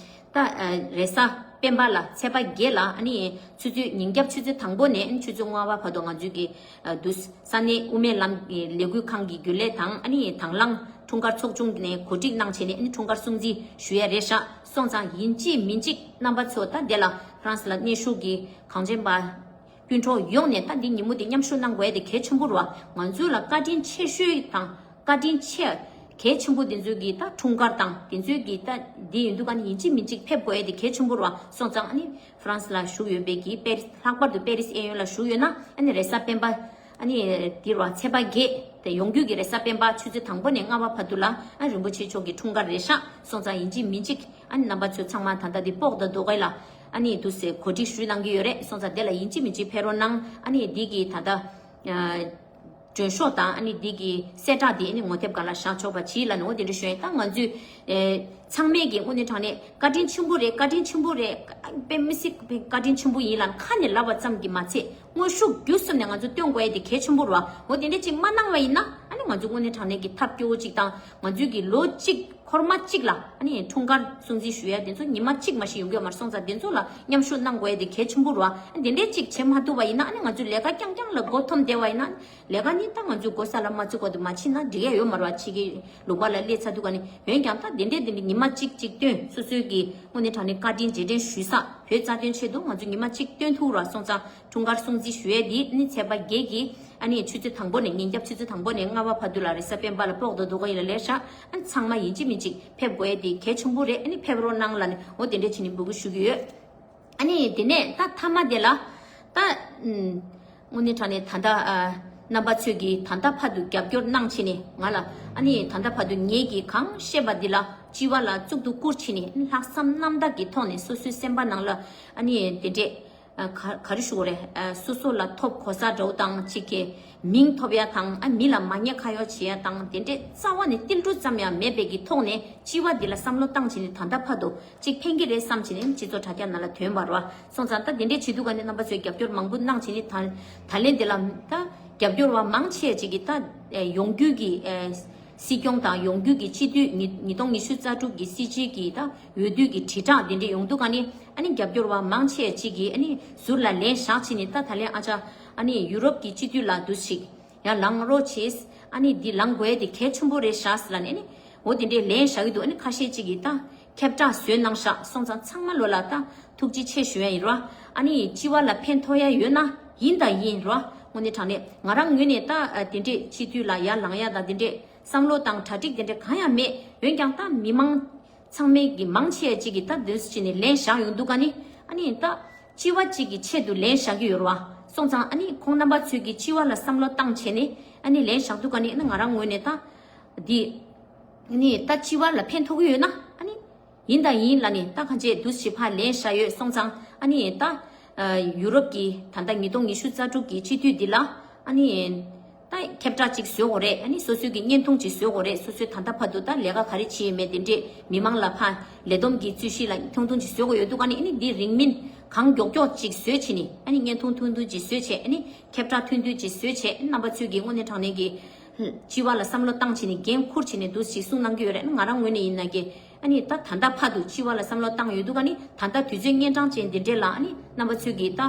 ད་ཨ་རེས་གཟའ་སྤེན་པ་ལ་ཚེས་པ་བརྒྱད་ལ་ཨ་ནི་ཆུ་ཚོད་ཉིན་རྒྱབ་ཆུ་ཚོད་དང་པོ་ནས་ཨ་ནི་ཆུ་ཚོད་ལྔ་པ་བར་དུ་ང་ཚོའི་གི་ཨ་དུ་ས་གནས་དབུ་མའི་ལམ་གྱི་ལས་འགུལ་ཁང་གི་རྒྱུན་ལས་དང་། ཨ་ནི་དང་བླངས་འཁྲུངས་སྐར་ཚོགས་ཆུང་ནས་གོ་སྒྲིག་གནང་བྱས་ནས་ཨ་ནི་འཁྲུངས་སྐར་སྲུང་བརྩི་ཞུ་ཡ་རེད་ཤག་སོང་ཙང་ཡིན་གཅིག་མིན་གཅིག་རྣམ་པ་ཚོ་ད་དེ་ལ་ཧྥ་རན་སི་ལ་གནས་བཞུགས་ཀྱི་གངས་ཅན་པ་སྤུན་གྲོགས་ཡོངས་ནས་ད་འདི་ཉིན་མོ་འདི་མཉམ་ཞུགས་གནང་དགོས་ཡ་དེ་གལ་ཆེན་པོ་རེད་བ། ང་ཚོ་ལ་བཀའ་དྲིན་ཆེ་ཤོས་དང་བཀའ་དྲིན་ཆེ་གལ་ཆེན་པོ་དེ་ཚོའི་གི་ད་འཁྲུངས་སྐར་དང་དེ་ཚོའི་གི་ད་འདི་ཡིན་དུས་ག་ནི་ཡིན་གཅིག་མིན་གཅིག་ཕེབས་དགོས་ཡ་དེ་གལ་ཆེན་པོ་རེད་བ། སོང་ཙང་ཨ་ནི་ཧྥ་རན་སི་ལ་བཞུགས་ཡོད་པའི་གི་པེ་རི་ལྷག་པར་དུ་པེ་རི་སི་གཡས་གཡོན་ལ་བཞུགས་ཡོད་ན། ཨ་ནི་རེས་གཟའ་སྤེན་པ་ཨ་ནི་འདི་རེད་བ། ཚེས་པ་བརྒྱད་དེ་ཡོང་རྒྱུ་གི་རེས་གཟའ་སྤེན་པ་ཆུ་ཚོད་དང་པོ་ནས་ལྔ་པ་བར་དུ་ལ་ཨ་རིན་པོ་ཆེ་མཆོག་གི་འཁྲུངས་སྐར་རེད་ཤག་སོང་ཙང་ཡིན་གཅིག་མིན་གཅིག་ཨ་ནི་རྣམ་པ་ཚོ་ཚང་མ་ད་ལྟ་འདི་སྤོག་དང་རྡོ་སྐས་ལ་ཨ་ནི་དུ་སེ་གོ་སྒྲིག་ཞུས་གནང་གི་ཡོད་རེད། སོང་ཙང་དེ་ལ་ཡིན་གཅིག་མིན་གཅིག་ཕེབས་རོགས་གནང་། ཨ་ནི་འདི་གི་ད་ལྟ་ཨ་མགྲོན་ཤོག་དང་ཨ་ནི་འདི་གི་གསལ་བསྒྲགས་འདི་ཨ་ནི་ངོ་དེབ་སྒང་ལ་བཞག་ཆོག་པ་གྱིས་ལབ་ནས། འོ་དེ་འདྲ་ཞུ་ཡིན། ད་ང་ཚོས་ཨེ་ཚང་མས་ཀྱི་དངོས་གནས་དྲང་གནས་བཀའ་དྲིན་ཆེན་པོ་རེད། བཀའ་དྲིན་ཆེན་པོ་རེད། དཔེ་མི་སྲིད་བཀའ་དྲིན་ཆེན་པོ་ཡིན་ལབ་ཁ་ནས་ལབ་པ་ཙམ་གྱིས་མ་ཚད། དངོས་ཤུགས་བརྒྱུད་གསུམ་ནས་ང་ཚོ་སྟོན་དགོས་ཡ་དེ་གལ་ཆེན་པོ་རེད་བ། འོ་དེ་འདྲ་ཅིག་མ་གནང་བ་ཡིན་ན་ཨ་ནི་ང་ཚོ་དངོས་གནས་དྲང་གནས་ཀྱི་ཐབས་སྐྱོ་བོ་ཅིག་དང་། ང་ཚོའི་གི་ལོ་གཅིག་འཁོར་མ་གཅིག་ལ་ཨ་ནི་འཁྲུངས་སྐར་སྲུང་བརྩི་ཞུ་ཡ་དེ་ཚོ་ཉི་མ་གཅིག་མ་ཞིག་ཡོང་གི་ཡོད་མ་རེད། སོང་ཙང་དེ་ཚོ་ལ་མཉམ་ཞུགས་གནང་དགོས་ཡ་དེ་གལ་ཆེན་པོ་རེད་བ། ཨ་དེ་འདྲ་ཅིག་བྱེད་མ་ཐུབ་པ་ཡིན་ན་ཨ་ནི་ང་ཚོ་ལས་ཀ་རྐྱང་རྐྱང་ལ་མགོ་འཐོམས་བསྡད་པ་ཡིན་ན། ལས་ཀ་ནི་ད་ང་ཚོའི་སྒོ་ས་ལ་མ་བརྩི་གོ་དུ་མ་ཕྱིན་ན་འགྲིག་ཡ་ཡོད་མ་རེད་བ། ཕྱི་གི་ལུང་པ་ལ་སླེབས་ཚར་དུས་ག་ནི། འོན་ཀྱང་ད་དེ་འདྲའི་དེ་འདྲའི་ཉི་མ་གཅིག་གཅིག་སྟོན། སོ་སོའི་གི་དངོས་གནས་དྲང་གནས་བཀའ་དྲིན་རྗེས་དྲན་ཞུ་ས་བོད་རྩ་དོན་ཆེད་དུ་ང་ཚོ་ཉི་མ་གཅིག་སྟོན་ཐུབ་ར། སོང་ཙང་འཁྲུངས་སྐར་སྲུང་བརྩི་ཞུ་ཡས་འདི་ནི་ཚེས་པ་བརྒྱད་ཀྱི་ཨ་ནི་ཆུ་ཚོད་དང་པོ་ནས་ཉིན་རྒྱབ་ཆུ་ཚོད་དང་པོ་ནས་ལྔ་པ་བར་དུ་ལ་རེས་གཟའ་སྤེན་པ་ལ་སྤོག་དང་རྡོ་སྐས་ལ་ལས་ཤག་ཨ་ནི་ཚང་མ་ཡིན་གཅིག་མིན་གཅིག་ཕེབས་དགོས་ཡས་འདི་གལ་ཆེན་པོ་རེད། ཨ་ནི་ཕེབས་རོགས་གནང་ལབ་ནས་འོ་དེ་འདྲས་བྱས་ནས་འབོད་སྐུལ་ཞུ་གི་ཡོད། ཨ་ནི་དེ་ནས་ད་མཐའ་མ་དེ་ལ་ད་ཨུམ་དངོས་གནས་དྲང་གནས་ད་ལྟ་ཨ་ རྣམ་པ་ཚོས་ཀྱིས་ད་ལྟ་བར་དུ་རྒྱབ་སྐྱོར་གནང་བྱས་ནས་ང་ལ་ཨ་ནི་ད་ལྟ་བར་དུ་ངེད་ཀྱིས་གང་བཤད་པ་འདི་ལ་སྤྱི་བ་ལ་གཙུག་ཏུ་བཀུར་བྱས་ནས་ལྷག་བསམ་རྣམ་དག་གི་ཐོག་ནས་སོ་སོའི་སེམས་པ་ནང་ལ་ཨ་ནི་དེ་འདྲས་ཨ་ག་ག་རེ་ཞུ་དགོས་རེད། ཨ་སོ་སོ་ལ་ཐོབ་གོ་ས་འདྲ་བོ་དང་གཅིག་གི་མིང་ཐོབ་ཡ་དང་ཨ་མི་ལ་མ་ཉེས་ཁ་གཡོག་བྱེད་ཡ་དང་དེ་འདྲས་རྩ་བ་ནས་ཏིལ་འབྲུ་ཙམ་ཡང་མེད་པའི་གི་ཐོག་ནས་སྤྱི་བ་འདི་ལ་བསམ་བློ་བཏང་བྱས་ནས་ད་ལྟ་བར་དུ་གཅིག་ཕན་གྱི་རེད་བསམ་བྱས་ནས་སྤྱི་ཚོགས་དྲ་རྒྱ་ནང་ལ་ཐོན་པ་རེད་བ། སོང་ཙང་ད་དེ་འདྲས་བྱེད་དུས་ག་ནས་རྣམ་པ་ཚོས་རྒྱབ་སྐྱོར་མང་པོ་གནང་བྱས་ནས་ད་ད་ལན་འདི་ལ་ད་རྒྱབ་སྐྱོར་བ་མང་ཆེ་ཅིག་གིས་ད་ཨེ་ཡོང་རྒྱུ་གི་ཨེ་སྲིད་སྐྱོང་དང་ཡོང་རྒྱུ་གི་སྤྱི་འཐུས་ཉིས་ཉིས་སྟོང་ཉི་ཤུ་རྩ་དྲུག་གི་སྲིད་སྤྱི་གི་ད་འོས་བསྡུ་གི་དྲིལ་བསྒྲགས་དེ་འདྲས་ཡོང་དུས་ག་ནས་ཨ་ནི་རྒྱབ་སྐྱོར་བ་མང་ཆེ་ཅིག་གིས་ཨ་ནི་ཟུར་ལ་ལན་བཞག་བྱས་ནས་ད་ད་ལན་ཨ་ཅག་ཨ་ནི་ཡུ་རོབ་ཀྱི་སྤྱི་འཐུས་ལ་འདུག་ཞིག་ཡར་ལངས་རོགས་བྱེད། ཨ་ནི་འདི་ལངས་དགོས་ཡ་དེ་གལ་ཆེན་པོ་རེད་ཤག་ཟེར་ལབ་ནས་ཨ་ནི་འོ་དེ་འདྲའི་ལན་བཞག་གི་འདུག་ཨ་ནི་ཁ་ཤས་ཅིག་གིས་ད་ཁྱབ་བསྒྲགས་བཟོས་གནང་ཤག་སོང་ཙང་ཚང་མ་ལོ་ལ་ད་ཐུགས་རྗེ་ཆེ་ཞུ་ཡ་ཡིན་རོ། ཨ་ནི་སྤྱི་བ་ལ་ཕན་ཐོགས་ཡ་ཡོད་ན་ཡིན་དང་ཡིན་རོ། དངོས་གནས་དྲང་གནས་ང་རང་ངོས་ནས་ད་ཨ་དེ་འདྲས་སྤྱི་འཐུས་ལ་ཡར་ལངས་ཡ་ད་དེ་འདྲས་བསམ་བློ་དང་གྲ་སྒྲིག་དེ་འདྲས་གང་ཡང་མེད། འོན་ཀྱང་ད་མི་མང་ཚང་མས་ཀྱི་མང་ཆེ་ཅིག་གིས་ད་འདོད་སྲིད་ནས་ལན་བཞག་ཡོང་འདུག་ག་ནི་ཨ་ནི་ད་སྤྱི་བ་ཅིག་གི་ཆེད་དུ་ལན་བཞག་གི་ཡོད་རེད་བ། སོང་ཙང་ཨ་ནི་ཁོང་རྣམ་པ་ཚོས་ཀྱི་སྤྱི་བ་ལ་བསམ་བློ་བཏང་བྱས་ནས་ཨ་ནི་ལན་བཞག་འདུག་ག་ནི་ཨ་ནི་ང་རང་ངོས་ནས་ད་འདི་ཨ་ནི་ད་སྤྱི་བ་ལ་ཕན་ཐོགས་ཀྱི་ཡོད་ན་ཨ་ནི་ཡིན་དང་ཡིན་ལ་ནི་ད་གང་བྱས་འདུག་ཞིབ་ཕ་ལན་བཞག་ཡོད། སོང་ཙང་ཨ་ནི་ད་ཡུ་རོབ་ཀྱི་ད་ལྟ་ཉིས་སྟོང་ཉི་ཤུ་རྩ་དྲུག་གི་སྤྱི་འཐུས་འདི་ལ་ཨ་ནི། ད་ཁྱབ་བསྒྲགས་ཅིག་བཟོ་དགོས་རེད། ཨ་ནི་སོ་སོའི་གི་བརྙན་ཐུང་ཅིག་བཟོ་དགོས་རེད། སོ་སོའི་ད་ལྟ་བར་དུ་ད་ལས་ཀ་ག་རེ་བྱས་ཡོད་མེད་དེ་འདྲས་མི་མང་ལ་ཕ་ལས་བསྡོམས་ཀྱི་རྩོད་གཞི་ལ་ཐུང་ཐུང་ཅིག་བཟོ་དགོས་ཡོད་འདུག་ག་ནི་ཨ་ནི་འདི་རིང་མིན་གང་མགྱོགས་མགྱོགས་ཅིག་བཟོས་བྱས་ནི་ཨ་ནི་བརྙན་ཐུང་ཐུང་ཐུང་ཅིག་བཟོས་བྱས་ཨ་ནི་ཁྱབ་བསྒྲགས་ཐུང་ཐུང་ཅིག་བཟོས་བྱས་ཨ་ནི་རྣམ་པ་ཚོས་ཀྱི་དངོས་གནས་དྲང་གནས་ཀྱི་སྤྱི་བ་ལ་བསམ་བློ་བཏང་བྱས་ནི་འགན་འཁུར་བྱས་ནི་འདུག་ཅིག་གསུངས་གནང་གི་ཡོད་རེད། ཨ་ནི་ང་རང་ངོས་ནས་ཡིན་ན་གི་ཨ་ནི་ད་ད་ལྟ་བར་དུ་སྤྱི་བ་ལ་བསམ་བློ་བཏང་ཡོད་འདུག་ཨ་ནི་ད་ལྟ་དུས་ཚོད་གཉན་འཕྲང་ཅན་འདི་འདྲས་ལ་ཨ་ནི་རྣམ་པ་ཚོས་ཀྱིས་ད་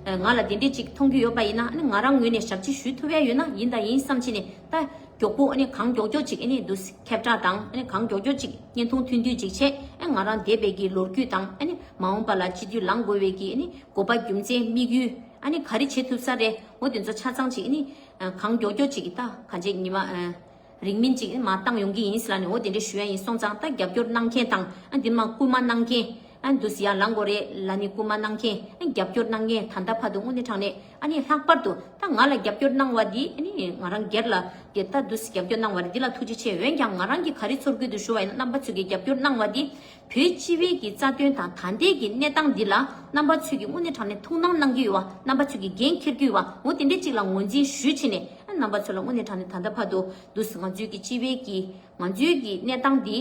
ང་ལ་འདི་འདྲས་ཅིག་མཐོང་གི་ཡོད་པ་ཡིན་ན་ཨ་ནི་ང་རང་ངོས་ནས་ཞབས་ཕྱི་ཞུ་ཐུབ་ཡ་ཡོད་ན་ཡིན་དང་ཡིན་བསམ་བྱས་ནས་ད་མགྱོགས་པོ་ཨ་ནི་གང་མགྱོགས་མགྱོགས་ཅིག་ཨ་ནི་འདུག་ཁྱབ་བསྒྲགས་དང་ཨ་ནི་གང་མགྱོགས་མགྱོགས་ཅིག་བརྙན་ཐུང་ཐུང་ཐུང་ཅིག་བྱས་ཨ་ང་རང་འདས་པའི་གི་ལོ་རྒྱུས་དང་ཨ་ནི་མ་འོངས་པ་ལ་སྤྱི་འཐུས་ལངས་དགོས་པའི་གི་ཨ་ནི་དགོས་པ་རྒྱུ་མཚན་དམིགས་ཡུལ་ཨ་ནི་ག་རེ་བྱེད་ཐུབ་ས་རེད། འོ་དེ་ཚོ་ཆ་ཚང་ཅིག་ཨ་ནི་གང་མགྱོགས་མགྱོགས་ཅིག་ད་ག་འཇིག་ཉི་མ། རིང་མིན་ཅིག་མར་བཏང་ཡོང་གི་ཡིན་ཟེར་ལབ་ནས་འོ་དེ་འདྲ་ཞུ་ཡ་ཡིན། སོང་ཙང་ད་རྒྱབ་སྐྱོར་གནང་མཁན་དང་ཨ་འདི་མ་སྐུལ་མ་གནང་མཁན་ཨ་འདུག་སེ་ཡར་ལངས་དགོས་རེད་ལབ་ནས་སྐུལ་མ་གནང་མཁན་ཨ་རྒྱབ་སྐྱོར་གནང་མཁན་ད་ལྟ་བར་དུ་དངོས་གནས་དྲང་གནས་ཨ་ནི་ལྷག་པར་དུ་ད་ང་ལ་རྒྱབ་སྐྱོར་གནང་བ་འདི་ཨ་ནི་ང་རང་སྒེར་ལ་གི་ད་འདུག་སེ་རྒྱབ་སྐྱོར་གནང་བ་རེད། འདི་ལ་ཐུགས་རྗེ་ཆེ། འོན་ཀྱང་ང་རང་གིས་ག་རེ་ཚོར་གི་འདུག་ཞུ་བ་ཡིན་ན་རྣམ་པ་ཚོས་ཀྱི་རྒྱབ་སྐྱོར་གནང་བ་འདི་བོད་སྤྱི་བའི་གི་རྩ་དོན་དང་ད་ལྟའི་གི་གནས་སྟངས་འདི་ལ་རྣམ་པ་ཚོས་ཀྱི་དངོས་གནས་དྲང་གནས་ཐུགས་སྣང་གནང་གི་ཡོད་བ། རྣམ་པ་ཚོས་ཀྱི་འགན་འཁྱེར་གྱི་ཡོད་བ། འོ་དེ་འདྲ་ཅིག་ལ་ངོས་འཛིན་ཞུས་བྱས་ནས་ཨ་རྣམ་པ་ཚོ་ལ་དངོས་གནས་དྲང་གནས་ད་ལྟ་བར་དུ་འདུག་སེ་ང་ཚོའི་གི་སྤྱི་བའི་གི་ང་ཚོའི་གི་གནས་སྟངས་འདི་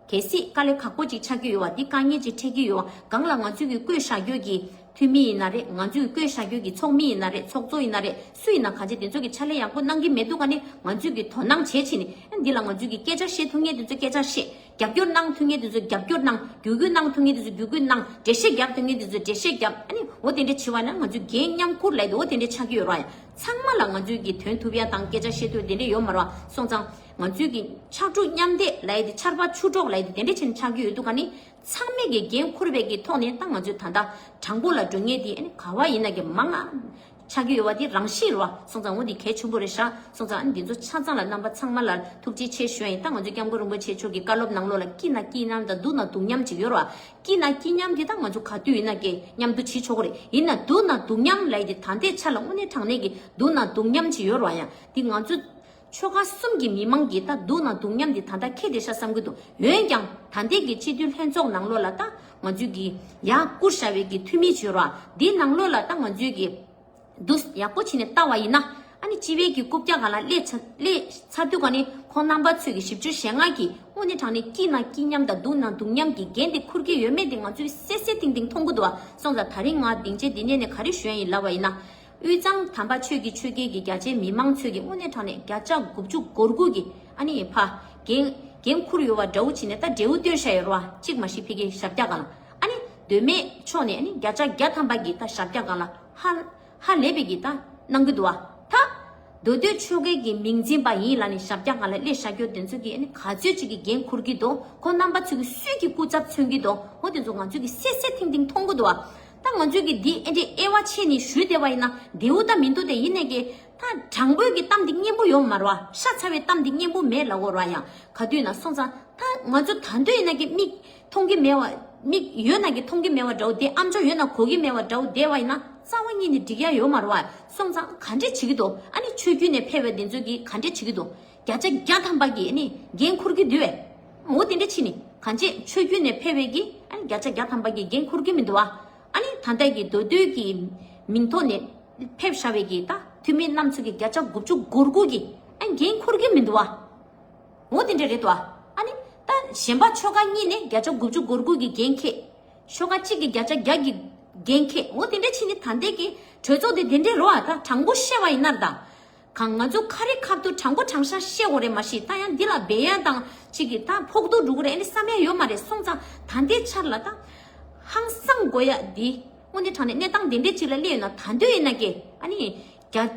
གལ་སྲིད་དཀའ་ལས་ཁག་པོ་ཅིག་ཆགས་ཀྱི་ཡོད་བ། འདི་དཀའ་ངལ་ཅིག་འཕྲད་ཀྱི་ཡོད་བ། སྒང་ལ་ང་ཚོའི་གི་བསྐོས་བཞག་རྒྱུ་གི་འཐུས་མི་ཡིན་ན་རེད། ང་ཚོའི་བསྐོས་བཞག་རྒྱུ་གི་ཚོགས་མི་ཡིན་ན་རེད། ཚོགས་གཙོ་ཡིན་ན་རེད། སུ་ཡིན་ན་གང་ཅི་དེ་ཚོ་གི་ཕྱག་ལས་ཡག་པོ་གནང་གི་མེད་འདུག་ག་ནི་ང་ཚོའི་གི་དོ་སྣང་བྱེད་བྱས་ནས་ཨ་འདི་ལ་ང་ཚོའི་གི་སྐད་ཆ་བཤད་ཐུབ་མཁན་དེ་ཚོ་སྐད་ཆ་བཤད། རྒྱབ་སྐྱོར་གནང་ཐུབ་མཁན་དེ་ཚོ་རྒྱབ་སྐྱོར་གནང་། བརྒྱུད་སྐུལ་གནང་ཐུབ་མཁན་དེ་ཚོ་བརྒྱུད་སྐུལ་གནང་། འགྲེལ་བཤད་རྒྱབ་ཐུབ་མཁན་དེ་ཚོ་འགྲེལ་བཤད་རྒྱབ། ཨ་ནི་འོ་དེ་འདྲ་བྱེད་པ་ན་ང་ཚོའི་འགན་མཉམ་འཁུར་ལབ་ཡ་དེ་འོ་དེ་འདྲ་ཆགས་ཀྱི་ཡོད་རེད་བ། ཡང་ཚང་མ་ལ་ང་ཚོའི་གི་དོན་ཐུབ་ཡ་དང་སྐད་ཆ་བཤད་ཐུབ་དེ་འདྲ་ཡོད་མ་རེད་བ། སོང་ཙང་ང་ཚོའི་གི་ཕྱག་དྲུག་མཉམ་འདེགས་ལབ་ཡ་དེ་ཆར་པ་ཆུ་གྲོགས་ལབ་ཡ་དེ་དེ་འདྲ་བྱས་ནས་ཆགས་ཀྱི་ཡོད་འདུག་ག་ནི་ཚང་མས་གི་འགན་འཁུར་བའི་གི་ཐོག་ནས་ད་ང་ཚོས་ད་ལྟ་དྲང་པོ་ལ་འགྲོ་མཁན་དེ་ཨ་ནི་ག་བ་ཡིན་ན་གི་མང་ང་། ཆགས་ཀྱི་ཡོད་པ་དེ་རང་བཞིན་རེད་བ། སོང་ཙང་འོ་འདི་གལ་ཆེན་པོ་རེད་ཤག་སོང་ཙང་ཨ་ནི་འདི་ཚོ་ཆ་ཚང་ལ་རྣམ་པ་ཚང་མ་ལ་ཐུགས་རྗེ་ཆེ་ཞུ་ཡ་ཡིན། ད་ང་ཚོ་སྐྱབས་མགོན་རིན་པོ་ཆེ་མཆོག་གི་བཀའ་སློབ་ནང་ལོགས་ལ་སྐྱིད་ན་སྐྱིད་མཉམ་དང་སྡུག་ན་སྡུག་མཉམ་ཅིག་ཡོད་རེད་བ། སྐྱིད་ན་སྐྱིད་མཉམ་དེ་ད་ང་ཚོ་ག་དུས་ཡིན་ན་གི་མཉམ་དུ་བྱེད་ཆོག་གི་རེད། ཡིན་ན་སྡུག་ན་སྡུག་མཉམ་ལབ་ཡ་དེ་ད་ལྟའི་ཆ་ལ་དངོས་གནས་དྲང་གནས་ཀྱི་སྡུག་ན་སྡུག་མཉམ་ཅིག་ཡོད་རེད་བ། ཡང་འདི་ང་ཚོ་ཆོལ་ཁ་གསུམ་གྱི་མི་མང་གིས་ད་སྡུག་ན་སྡུག་མཉམ་དེ་ད་ལྟ་ཁེལ་བསྡད་ཤག་བསམ་གྱི་འདུག་འོན་ཀྱང་ད་ལྟའི་གི་སྤྱི་འཐུས་ལྷན་ཚོགས་ནང་ལོགས་ལ་ད་ང་ཚོས་གི་ཡར་བསྐུར་བཞག་པའི་གི་འཐུས་མི་བྱོས་ར། འདིའི་ནང་ལོགས་ལ་ད་ང་ཚོས་གི་འདུག་ཡག་པོ་བྱས་ནས་ལྟ་བ་ཡིན་ན་ཨ་ནི་སྤྱི་བའི་གི་རྐུབ་བཀྱག་སྒང་ལ་སླེབས་ཚར་སླེབས་ཚར་དུས་ག་ནི་ཁོང་རྣམ་པ་ཚོས་གི་བཞི་བཅུ་ཞེ་ལྔ་གི་དངོས་གནས་དྲང་གནས་སྐྱིད་ན་སྐྱིད་མཉམ་དང་སྡུག་ན་སྡུག་མཉམ་གི་འགན་དེ་འཁུར་གྱི་ཡོད་མེད་དེ་ང་ཚོས་གསལ་གསལ་ཐིང་ཐིང་མཐོང་གི་འདུག་བ། སོང་ཙང་ད་རིང་ང་སྡིངས་ཆའི་འདི་ནས་ནས་ག་རེ་ཞུ་ཡ་ཡིན་ལབ་པ་ཡིན་ན། དབུས་གཙང་དམ་པ་ཆོས་ཀྱི་ཆོལ་ཁའི་གི་རྒྱ་ཆེའི་མི་མང་ཚོས་ཀྱི་དངོས་གནས་དྲང་གནས་བརྒྱ་ཆ་དགུ་བཅུ་གོ་དགུ་གི་ཨ་ནི་ཕ་འགན་འགན་འཁུར་ཡོད་པ་འདྲ་བོ་བྱས་ནས་ད་འབྲས་བུ་སྟོན་བཞག་ཡོད་རེད་བ། གཅིག་མ་གཞི་ཕ་གིའི་ཞབས་བཀྱག་སྒང་ལ་ཨ་ནི་མདོ་སྨད་ཕྱོགས་ནས་ཨ་ནི་བརྒྱ་ཆ་བརྒྱ་ཐམ་པ་གི་ད་ཞབས་བཀྱག་སྒང་ལ་ཧ་ཧ་ལས་པའི་གི་ད་གནང་གི་འདུག་བ། ད་མདོ་སྟོད་ཆོལ་ཁའི་གི་མིང་འཛིན་པ་ཡིན་ལབ་ནས་ཞབས་བཀྱག་སྒང་ལ་སླེབས་བཞག་རྒྱུ་དེ་ཚོ་གི་ཨ་ནི་ག་ཚོད་ཅིག་གི་འགན་འཁུར་གི་འདུག་ཁོ་རྣམ་པ་ཚོ་གི་སུས་ཀྱི་སྐུ་ཚབ་མཚོན་གི་འདུག་འོ་དེ་ཚོ་ང་ཚོ་གི་གསལ་གསལ་ཐིང་ཐིང་མཐོང་གི་འདུག་བ། ད་ང་ཚོས་ཀྱི་འདི་ཨེ་འདྲའི་དབྱེ་བ་ཕྱེ་ནས་ཞུས་བསྡད་པ་ཡིན་ན་བདེ་བོ་ད་མི་འདུག་སྟེ། ཡིན་ནའི་གི་ད་དྲང་པོའི་གི་གཏམ་འདི་སྙན་པོ་ཡོད་མ་རེད་བ། ཤ་ཚ་བའི་གཏམ་འདི་སྙན་པོ་མེད་ལབ་དགོས་རེད་བ། ཡང་ག་དུས་ན་སོང་ཙང་ད་ང་ཚོ་ད་འདོད་ཡིན་ན་གི་མིག་མཐོང་གི་མེད་བ། མིག་ཡོད་ན་གི་མཐོང་གི་མེད་པ་འདྲ་བོ་དེ། ཨམ་ཅོག་ཡོད་ན་གོ་གི་མེད་པ་འདྲ་བོ་དེ་བ་ཡིན་ན་རྩ་བ་ཉིད་ནས་འགྲིག་ཡ་ཡོད་མ་རེད་བ། སོང་ཙང་ག་འདྲས་བྱེད་ཀྱི་འདུག་ཨ་ནི་ཆོས་བརྒྱུད་ནས་ཕེབས་པའི་དེ་ཚོ་གིས་ག་འདྲས་བྱེད་ཀྱི་འདུག་བརྒྱ་ཆ་བརྒྱ་ཐམ་པ་གིས་ཨ་ནི་འགན་འཁུར་གྱི་འདུག་བས། འོ་དེ་འདྲས་བྱས་ནས་གང་ཅི་ཆོས་བརྒྱུད་ནས་ཕེབས་པའི་གི་ཨ་ནི་བརྒྱ་ཆ་བརྒྱ་ཐམ་པ་གིས་འགན་འཁུར་གྱི་མི་འདུག་བ། ཨ་ནི་ད་ལྟ་གི་མདོ་སྟོད་ཀྱི་མིང་ཐོག་ནས་ཕེབས་བཞག་པའི་གི་ད་འཐུས་མི་རྣམ་ཚོ་གི་བརྒྱ་ཆ་དགུ་བཅུ་གོ་དགུ་གིས་ཨ་ནི་འགན་འཁུར་གྱི་མི་འདུག་བ། འོ་དེ་འདྲ་རེད་དོ། ཨ་ནི་ད་གཞན་པ་ཆོལ་ཁ་གཉིས་ནས་བརྒྱ་ཆ་དགུ་བཅུ་གོ་དགུ་གི་འགན་འཁྱེར། ཆོལ་ཁ་གཅིག་གིས་བརྒྱ་ཆ་བརྒྱ་གི་འགན་འཁྱེར། འོ་དེ་འདྲ་བྱས་ནས་ད་ལྟའི་གི་གྲོས་ཚོགས་དེ་དེ་འདྲ་རེད་བ། ད་དྲང་པོ་བཤད་པ་ཡིན་ན་ད། གང་ང་ཚོ་ཁ་རི་ཁ་ཐུག་དྲང་པོ་དྲང་བཞག་བཤད་དགོས་རེད་མ་གཞི། ད་ཡང་འདི་ལ་འབད་ཡ་དང་གཅིག་གིས་ད་ཕོག་ཐུག་འགྲོ་གི་རེད་ཨ་ནི་བསམ་ཡ་ཡོད་མ་རེད། སོང་ཙང་ད་ལྟའི་ཆར་ལ་ད་ཧང་སང་དགོས་ཡ་འདི་དངོས་གནས་དྲང་གནས་གནས་སྟངས་དེ་འདྲ་ཅིག་ལ་སླེབས་ཡོད་ན་ད་འདོད་ཡིན་ན་ཀྱེ་ཨ་ནི་རྒྱ།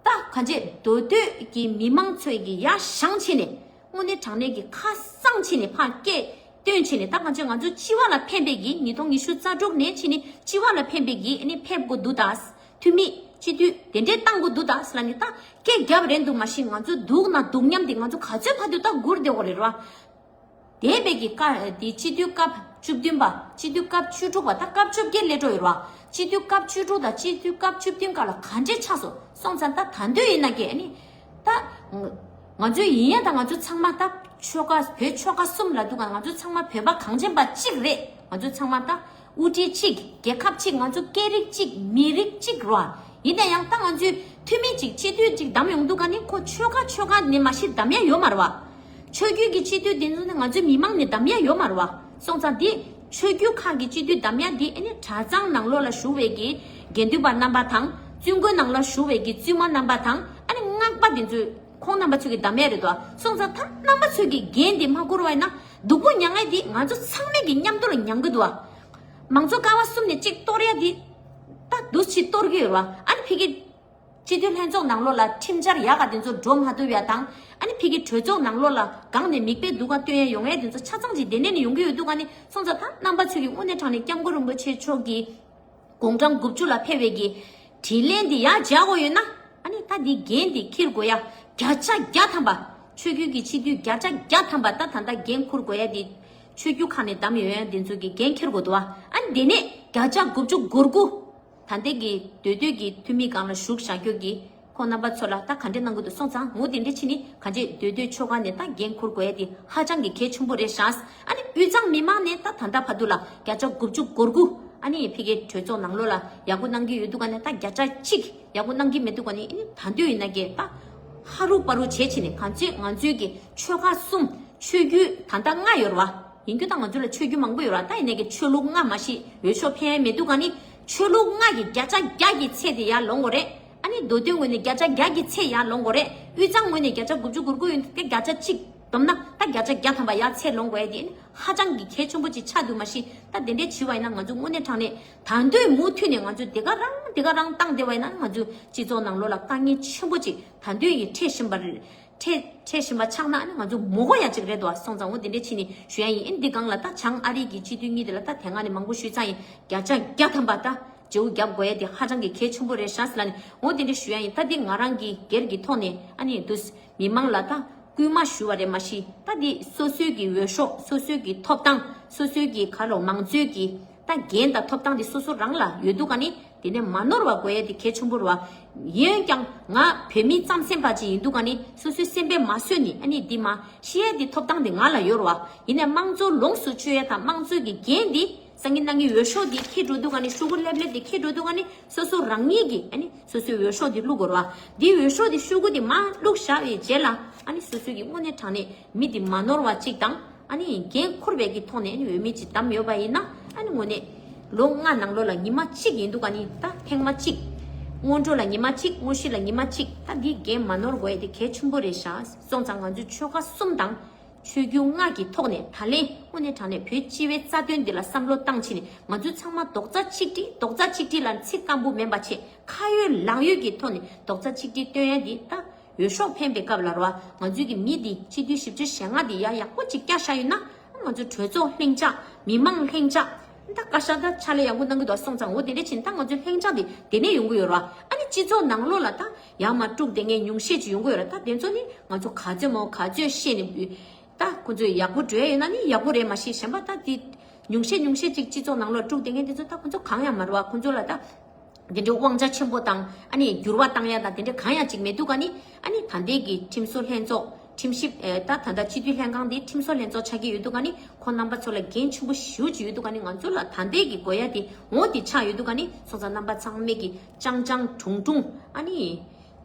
ད་གང་ཅི་མདོ་སྟོད་ཀྱི་མི་མང་ཚོས་ཀྱི་ཡ་བཞེངས་བྱས་ནས་དངོས་གནས་དྲང་གནས་ཀྱི་ཁ་གསང་བྱས་ནས་ཕར་སྐད་བཏོན་བྱས་ནས། ད་གང་ཅི་ང་ཚོ་སྤྱི་བ་ལ་ཕན་པའི་གི་ཉིས་སྟོང་ཉི་ཤུ་རྩ་དྲུག་ནས་བྱས་ནས་སྤྱི་བ་ལ་ཕན་པའི་གི་ཨ་ནི་ཕེབས་དགོས་འདུག་ད། འཐུས་མི་སྤྱི་འཐུས་དེ་འདྲས་བཏང་དགོས་འདུག་ད་ཟེར་ལབ་ནས་ད་སྐད་རྒྱབ་རན་འདུག་མ་གཞི། ང་ཚོ་སྡུག་ན་སྡུག་མཉམ་དེ་ང་ཚོ་ག་ཚོད་ཕར་དུ་ད་སྒུར་བསྡད་དགོས་རེད་ར། འདས་པའི་གི་སྐབས་དེ་སྤྱི་འཐུས་སྐབས་བཅུ་བདུན་པ། སྤྱི་འཐུས་སྐབས་བཅུ་དྲུག་པ། ད་སྐབས་བཅོ་བརྒྱད་སླེབས་འགྲོ་ཡོད་ར། སྤྱི་འཐུས་སྐབས་བཅུ་དྲུག་དང་སྤྱི་འཐུས་སྐབས་བཅུ་བདུན་སྐབས་ལ་ག་འདྲས་ཆགས་སོང་། སོང་ཙང་ད་ད་འདོད་ཡིན་ན་ཀྱེ་ཨ་ནི་ད་ང་ཚོའི་ཡིན་ཡ་ད་ང་ཚོ་ཚང་མ་ད་ཆོལ་ཁ་བོད་ཆོལ་ཁ་གསུམ་ལ་འདུག་ག་ང་ཚོ་ཚང་མ་བོད་པ་གངས་ཅན་པ་གཅིག་རེད། ང་ཚོ་ཚང་མ་ད་དབུ་ཁྲིད་གཅིག་རྒྱལ་ཁབ་གཅིག་ང་ཚོ་སྐད་རིགས་གཅིག་མི་རིགས་གཅིག་ར། ཡིན་ན་ཡང་ད་ང་ཚོའི་འཐུས་མི་གཅིག་སྤྱི་འཐུས་གཅིག་བདམས་ཡོང་དུས་ག་ནི་ཁོ་ཆོལ་ཁ་ཆོལ་ཁ་ནས་མ་གཞི་བདམས་ཡ་ཡོད་མ་རེད་བ། ཆོས་བརྒྱུད་ཀྱི་སྤྱི་འཐུས་དེ་ཚོ་ནི་ང་ཚོའི་མི་མང་ནས་བདམས་ཡ་ཡོད་མ་རེད་བ། སོང་ཙང་འདི་ཆོས་བརྒྱུད་ཁག་གི་སྤྱི་འཐུས་བདམས་ཡ་འདི་ཨ་ནི་གྲྭ་ཚང་ནང་ལོགས་ལ་བཞུགས་པའི་གི་དགེ་འདུན་པ་རྣམ་པ་དང་། བཙུན་དགོན་ནང་ལ་བཞུགས་པའི་གི་བཙུན་མ་རྣམ་པ་དང་། ཨ་ནི་སྔགས་པ་དེ་ཚོས་ཁོང་རྣམ་པ་ཚོས་ཀྱི་བདམས་ཡ་རེད་དོ། སོང་ཙང་ད་རྣམ་པ་ཚོས་ཀྱི་འགན་འདི་མ་འཁུར་བ་ཡིན་ན་སྡུག་པོ་མྱངས་ཡ་འདི་ང་ཚོ་ཚང་མས་ཀྱི་མཉམ་དུ་ལ་མྱང་གི་འདུག་བ། མང་གཙོ་ཀ་བ་གསུམ་ནས་གཅིག་གཏོར་ཡ་འདི་ད་འདུ་བྱེད་གཏོར་གི་ཡོད་བ། ཨ་ནི་ཕ་གི་སྤྱི་འཐུས་ལྷན་ཚོགས་ནང་ལོགས་ལ་ཁྲིམས་འཆར་ཡག་ག་དེ་ཚོ་འགྲོ་མ་ཐུབ་ཡ་དང་། ཨ་ནི་ཕ་གི་གྲོས་ཚོགས་ནང་ལོགས་ལ་གང་ནས་མིག་དཔེ་སྡུག་ག་སྟོན་ཡ་ཡོང་ཡ་དེ་ཚོ་ཆ་ཚང་ཅིག་དེ་ནས་ནས་ཡོང་གི་ཡོད་འདུག་ག་ནི། སོང་ཙང་ད་རྣམ་པ་ཚོས་ཀྱི་དངོས་གནས་དྲང་ནས་སྐྱབས་མགོན་རིན་པོ་ཆེ་མཆོག་གི་དགུང་གྲངས་དགུ་བཅུ་ལ་ཕེབས་པའི་གི་དྲིན་ལན་འདི་ཡར་འཇགས་དགོས་ཡོད་ན། ཨ་ནི་ད་འདི་འགན་འདི་འཁྱེར་དགོས་ཡ་བརྒྱ་ཆ་བརྒྱ་ཐམ་པ། ཆོས་བརྒྱུད་ཀྱི་སྤྱི་འཐུས་བརྒྱ་ཆ་བརྒྱ་ཐམ་པ་ད་ད་ལྟ་འགན་འཁུར་དགོས་ཡ་འདི་ཆོས་བརྒྱུད་ཁག་ནས་བདམས་ཡོང་ཡ་འདི་ཚོ་གི་འགན་འཁྱེར་དགོས་འདུག་བ། ཨ་ནི་དེ་ནས་བརྒྱ་ཆ་དགུ་བཅུ་གོ་དགུ། ད་ལྟའི་གི་མདོ་སྟོད་ཀྱི་འཐུས་མི་སྒང་ལ་བཞུགས་བཞག་རྒྱུ་གི་ཁོང་རྣམ་པ་ཚོ་ལ་ད་ག་འདྲས་གནང་གི་འདུག་སོང་ཙང་ངོ་དེ་འདྲས་ཕྱིན་ནི་ག་འདྲས་མདོ་སྟོད་ཆོལ་ཁ་ནས་ད་འགན་འཁུར་དགོས་ཡ་དེ་ཧ་ཅང་གི་གལ་ཆེན་པོ་རེད་ཤག་ཨ་ནི་དབུས་གཙང་མི་མང་ནས་ད་ད་ལྟ་བར་དུ་ལ་བརྒྱ་ཆ་དགུ་བཅུ་གོ་དགུ། ཨ་ནི་ཕ་གིའི་གྲོས་ཚོགས་ནང་ལོགས་ལ་ཡག་པོ་གནང་གི་ཡོད་འདུག་ག་ནས་ད་བརྒྱ་ཆ་གཅིག་ཡག་པོ་གནང་གི་མི་འདུག་ག་ནས། ཨ་ནི་ད་འདོད་ཡིན་ན་གི་ད་ཧ་རུ་པ་རུ་བྱས་ཕྱིན་ནི་ག་ཚོད་ང་ཚོའི་གི་ཆོལ་ཁ་གསུམ་ཆོས་བརྒྱུད་ད་ལྟ་ལྔ་ཡོད་རེད་བ། ཡིན་རྒྱུ་ད་ང་ཚོ་ལ་ཆོས་བརྒྱུད་མང་པོ་ཡོད་ར། ད་ཡིན་ནའི་གི་ཆོས་ལུགས་ལྔ་མ་གཞི་འོས་ཤོག་འཕེན་ཡ་མི་འདུག་ག་ནི། ཆོས་ལུགས་ལྔ་གི་བརྒྱ་ཆ་བརྒྱ་གི་ཚད་དེ་ཡར་ལོངས་དགོས་རེད། ཨ་ནི་མདོ་སྟོད་ངོས་ནས་བརྒྱ་ཆ་བརྒྱ་གི་ཚད་ཡར་ལོངས་དགོས་རེད། དབུས་གཙང་ངོས་ནས་བརྒྱ་ཆ་དགུ་བཅུ་གོ་དགུ་ཡོད་དེ་བརྒྱ་ཆ་གཅིག་བསྡོམས་ན་ད་བརྒྱ་ཆ་བརྒྱ་ཐམ་པ་ཡར་ཚད་ལོངས་དགོས་ཡ་དེ་ཨ་ནི་ཧ་ཅང་གི་གལ་ཆེན་པོ་ཅིག་ཆགས་འདུག་མ་གཞི། ད་དེ་འདྲའི་བྱས་པ་ཡིན་ན་ང་ཚོ་དངོས་གནས་དྲང་གནས་ད་འདོད་མུ་མཐུད་ནས་ང་ཚོ་དེ་ག་རང་དེ་ག་རང་བཏང་བསྡད་པ་ཡིན་ན་ང་ཚོ་སྤྱི་ཚོགས་ནང་ལོགས་ལ་དཀའ་ངལ་ཆེན་པོ་ཅིག་ད་འདོད་ཡིན་འཕྲད་བཞིན་པ་རེད། འཕྲད་འཕྲད་བཞིན་པ་ཆགས་ན་ཨ་ནི་ང་ཚོ་མོ་གོ་ཡ་གཅིག་རེད་དོ། སོང་ཙང་འོ་དེ་འདྲས་ཕྱིན་ནས་ཞུ་ཡ་ཡིན། ཨ་ནི་འདི་སྒང་ལ་ད་བྱང་ཨ་རི་གི་སྤྱི་འཐུས་གཉིས་དེ་ལ་ད་དེ་སྔ་ནས་མང་པོ་ཞུས་ཚར་ཡིན། བརྒྱ་ཆ་བརྒྱ་ཐམ་པ་ད་བརྗེ་པོ་རྒྱབ་དགོས་ཡ་དེ་ཧ་ཅང་གི་གལ་ཆེན་པོ་རེད་ཤག་ཟེར་ལབ་ནས་འོ་དེ་འདྲས་ཞུ་ཡ་ཡིན། ད་འདི་ང་རང་གི་སྒེར་གྱི་ཐོག་ནས་ཨ་ནི་འདུག་མི་མང་ལ་ད་སྐུལ་མ་ཞུ་བ་རེད་མ་གཞི། ད་འདི་སོ་སོའི་གི་འོས་ཤོག་སོ་སོའི་གི་ཐོབ་ཐང་སོ་སོའི་གི་ག་ལོ་མང་གཙོའི་གི་ད་འགན་དང་ཐོབ་ཐང་དེ་སོ་སོ་རང་ལ་ཡོད་འདུག་ག་ནི། དེ་ནས་མ་ནོར་བ་དགོས་ཡ་དེ་གལ་ཆེན་པོ་རེད་བ། ཡིན་ཀྱང་ང་བོད་མི་རྩམ་ཟན་པ་ཅིག་ཡིན་འདུག་ག་ནི་སོ་སོའི་སེམས་པས་མ་བཟོད་ནི་ཨ་ནི་འདི་མ་ཤི་ཡ་དེ་ཐོབ་ཐང་དེ་ང་ལ་ཡོད་རེད་བ། ཡིན་ནའི་དམངས་གཙོ་ལོངས་སུ་སྤྱོད་ཡ་དང་དམངས་གཙོའི་གི་འགན་འདི་སང་ཉིན་གནངས་ཉིན་འོས་ཤོག་འདི་འཁྱེར་འགྲོ་འདུག་ག་ནི་ཤོག་གུ་ལེབ་ལེབ་འདི་འཁྱེར་འགྲོ་འདུག་ག་ནི་སོ་སོ་རང་ཉིད་ཀྱི་ཨ་ནི་སོ་སོའི་འོས་ཤོག་འདི་བླུག་དགོས་རེད་བ། འདི་འོས་ཤོག་འདི་ཤོག་གུ་འདི་མ་བླུག་བཞག་པའི་རྗེས་ལ་ཨ་ནི་སོ་སོའི་གི་དངོས་གནས་དྲང་གནས་མི་འདི་མ་ནོར་བ་ཅིག་དང་། ཨ་ནི་འགན་འཁུར་བའི་གི་ཐོག་ནས་ཨ་ནི་འོས་མི་ཅིག་བདམས་ཡོད་པ་ཡིན་ན་ཨ་ནི་དངོས་གནས་ལོ་ལྔ་ནང་ལོགས་ལ་ཉི་མ་གཅིག་ཡིན་འདུག་ག་ནི་ད་ཐེངས་མ་གཅིག་སྔོན་འགྲོ་ལ་ཉི་མ་གཅིག་དངོས་གཞི་ལ་ཉི་མ་གཅིག་ད་འདི་འགན་མ་ནོར་དགོས་ཡ་དེ་གལ་ཆེན་པོ་རེད་ཤག་སོང་ཙང་ང་ཚོའི་ཆོལ་ཁ་གསུམ་དང་ཆོས་བརྒྱུད་ལྔ་གི་ཐོག་ནས་ད་ལན་དངོས་གནས་དྲང་གནས་བོད་སྤྱི་བའི་རྩ་དོན་འདི་ལ་བསམ་བློ་བཏང་ཕྱིན་ནས་ང་ཚོ་ཚང་མ་རྡོག་རྩ་གཅིག་སྒྲིལ་རྡོག་རྩ་གཅིག་སྒྲིལ་ལ་ཚིག་སྐམ་པོ་མིན་པ་བྱས་ཁ་ཡོད་ལག་ཡོད་ཀྱི་ཐོག་ནས་རྡོག་རྩ་གཅིག་སྒྲིལ་བཏོན་ཡ་འདི་ད། འོས་ཤོག་འཕེན་པའི་སྐབས་ལ་རོ། ང་ཚོའི་གི་མི་འདི་སྤྱི་འཐུས་བཞི་བཅུ་ཞེ་ལྔ་འདི་ཡ་ཡག་པོ་ཅིག་བསྐྱར་བཞག་ཡོད་ན། ང་ཚོ་གྲོས་ཚོགས་ལྷིང་འཇགས། མི་མང་ལྷིང་འཇགས། ད་བཀའ་ཤག་ད་ཕྱག་ལས་ཡག་པོ་གནང་གི་འདུག་སོང་ཙང་འོ་དེ་འདྲ་ཕྱིན་ད་ང་ཚོའི་ལྷིང་འཇགས་འདི་དེ་ནས་ཡོང་གི་ཡོད་ར། ཨ་ནི་སྤྱི་ཚོགས་ནང་ལོགས་ལ་ད་ཡར་མར་དཀྲུག་བསྡད་མཁན་ཉུང་ཤས་ཅིག་ཡོང་གི་ཡོད་ར། ད་དེ་ཚོ་ནི་ང་ཚོ་ག་ཚོད་མོ་ག་ཚོད་བཤད་ནས་འབུལ། ད་ཁོ་ཚོས་ཡག་པོ་འགྲོ་ཡ་ཡོད་ན་ནི་ཡག་པོ་རེད་མ་གཞི་གཞན་པ་ད་དེ། ཉུང་ཤས་ཉུང་ཤས་ཅིག་སྤྱི་ཚོགས་ནང་ལོགས་དཀྲུག་བསྡད་མཁན་དེ་ཚོ་ད་ཁོ་ཚོ་གང་ཡང་མ་རེད་བ། ཁོ་ཚོ་ལ་ད་དེ་འདྲའི་དབང་ཆ་ཆེན་པོ་དང་ཨ་ནི་འགྱུར་བ་བཏང་ཡ་དང་དེ་འདྲ་གང་ཡང་ཅིག་མི་འདུག་ག་ནི། ཨ་ནི་ད་ལྟའི་གི་ཁྲིམས་བཟོ་ལྷན་ཚོགས། ཁྲིམས་ཞིབ་ཨེ་ད་ད་ལྟ་སྤྱི་འཐུས་ལྷན་ཁང་འདི་ཁྲིམས་བཟོ་ལྷན་ཚོགས་ཆགས་ཀྱི་ཡོད་འདུག་ག་ནི། ཁོ་རྣམ་པ་ཚོ་ལ་འགན་ཆེན་པོ་ཞེ་པོ་ཅིག་ཡོད་འདུག་ག་ནི། ང་ཚོ་ལ་ད་ལྟའི་གི་དགོས་ཡ་དེ་འོ་དེ་ཆགས་ཡོད་འདུག་ག་ནི། སོང་ཙང་རྣམ་པ་ཚང་མས་གི་ཅང་ཅང་གྲུང་གྲུང་ཨ་ནི་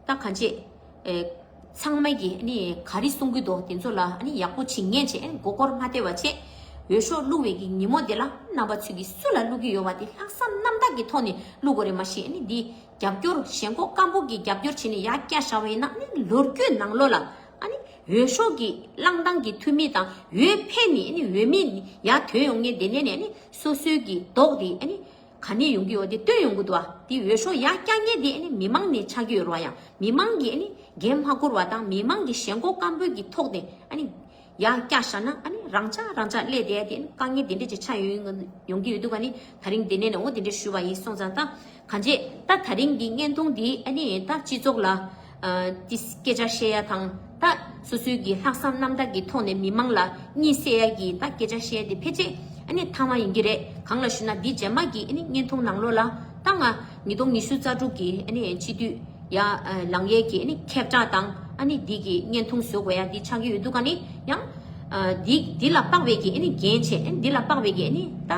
ད་གང་བྱེད། ཨེ། ཚང་མ་གིས་ཨ་ནི་ག་རེ་གསུང་གི་འདུག་དེ་ཚོ་ལ་ཨ་ནི་ཡག་པོ་བྱེད་ཉན་བྱེད། མགོ་སྐོར་མ་སྟེར་བ་བྱེད། འོས་ཤོག་བླུག་པའི་གི་ཉིན་མོ་དེ་ལ་རྣམ་པ་ཚོས་ཀྱིས་སུ་ལ་བླུག་གི་ཡོད་པ་དེ་ལྷག་བསམ་རྣམ་དག་གི་ཐོག་ནས་བླུག་དགོས་རེད། མ་གཞི་ཨ་ནི་འདི་རྒྱབ་སྐྱོར་ཞེན་ཁོག་སྐམ་པོ་གི་རྒྱབ་སྐྱོར་བྱས་ནས་ཡར་བཀྱགས་བཞག་པ་ཡིན་ན་ཨ་ནི་ལོ་རྒྱུས་ནང་ལོགས་ལ་ཨ་ནི་འོས་ཤོག་གི་བླངས་སྟངས་ཀྱི་འཐུས་མི་དང་འོས་འཕེན་ནས་ཨ་ནི་འོས་མི་ཡར་ཐོན་ཡོང་མཁན་དེ་ནས་ནས་ཨ་ནི་སོ་སོའི་གི་མདོག་དེ་ཨ་ནི། ག་ནས་ཡོང་གི་ཡོད་དེ་སྟོན་ཡོང་གི་འདུག་ཨ། དེ་འོས་ཤོག་ཡར་བཀྱག་མཁན་དེ་ཨ་ནི་མི་མང་ནས་ཆགས་ཀྱི་ཡོད་རེད་བ། ཡང་མི་མང་གིས་ཨ་ནི་འགན་མ་འཁུར་བ་དང་མི་མང་གི་ཞེན་ཁོག་སྐམ་པོའི་གི་ཐོག་ནས་ཨ་ནི་ཡར་བཀྱག་བཞག་ན་ཨ་ནི་རང་འཇགས་རང་འཇགས་སླེབས་བསྡད་དེ་ཨ་ནི་དཀའ་ངལ་དེ་འདྲ་ཅིག་ཆགས་ཡོང་ཡོང་གི་ཡོད་འདུག་ག་ནི། ད་རིང་དེ་ནས་ནས་འོ་དེ་འདྲ་ཞུས་པ་ཡིན། སོང་ཙང་ད་གང་བྱེད་ད་ད་རིང་གི་བརྙན་ཐུང་འདི་ཨ་ནི་ད་སྤྱི་ཚོགས་ལ། ཨ་ཏི་སྐད་ཆ་བཤད་ཡ་དང་ད་སོ་སོའི་གི་ལྷག་བསམ་རྣམ་དག་གི་ཐོག་ནས་མི་མང་ལ་གཉིད་སད་ཡ་གི་ད་སྐད་ཆ་བཤད་ཡ་དེ་ཕལ་ཆེར་ཨ་ནི་ཐ་མ་ཡིན་གྱི་རེད། གང་ལ་ཞུ་ན་འདི་རྗེས་མ་གི་ཨ་ནི་བརྙན་ཐུང་ནང་ལོགས་ལ་ད་ང་ཉིས་སྟོང་ཉི་ཤུ་རྩ་དྲུག་གི་ཨ་ནི་སྤྱི་འཐུས་ཡ་ཨ་ལངས་ཡས་ཀྱི་ཨ་ནི་ཁྱབ་བསྒྲགས་དང་ཨ་ནི་འདི་གི་བརྙན་ཐུང་བཟོ་དགོས་ཡ་འདི་ཆགས་ཀྱི་ཡོད་འདུག་ག་ནི། ཡང་ཨ་འདི་འདི་ལ་དཔག་པའི་གི་ཨ་ནི་འགན་བྱས། ཨ་ནི་འདི་ལ་དཔག་པའི་གི་ཨ་ནི་ད་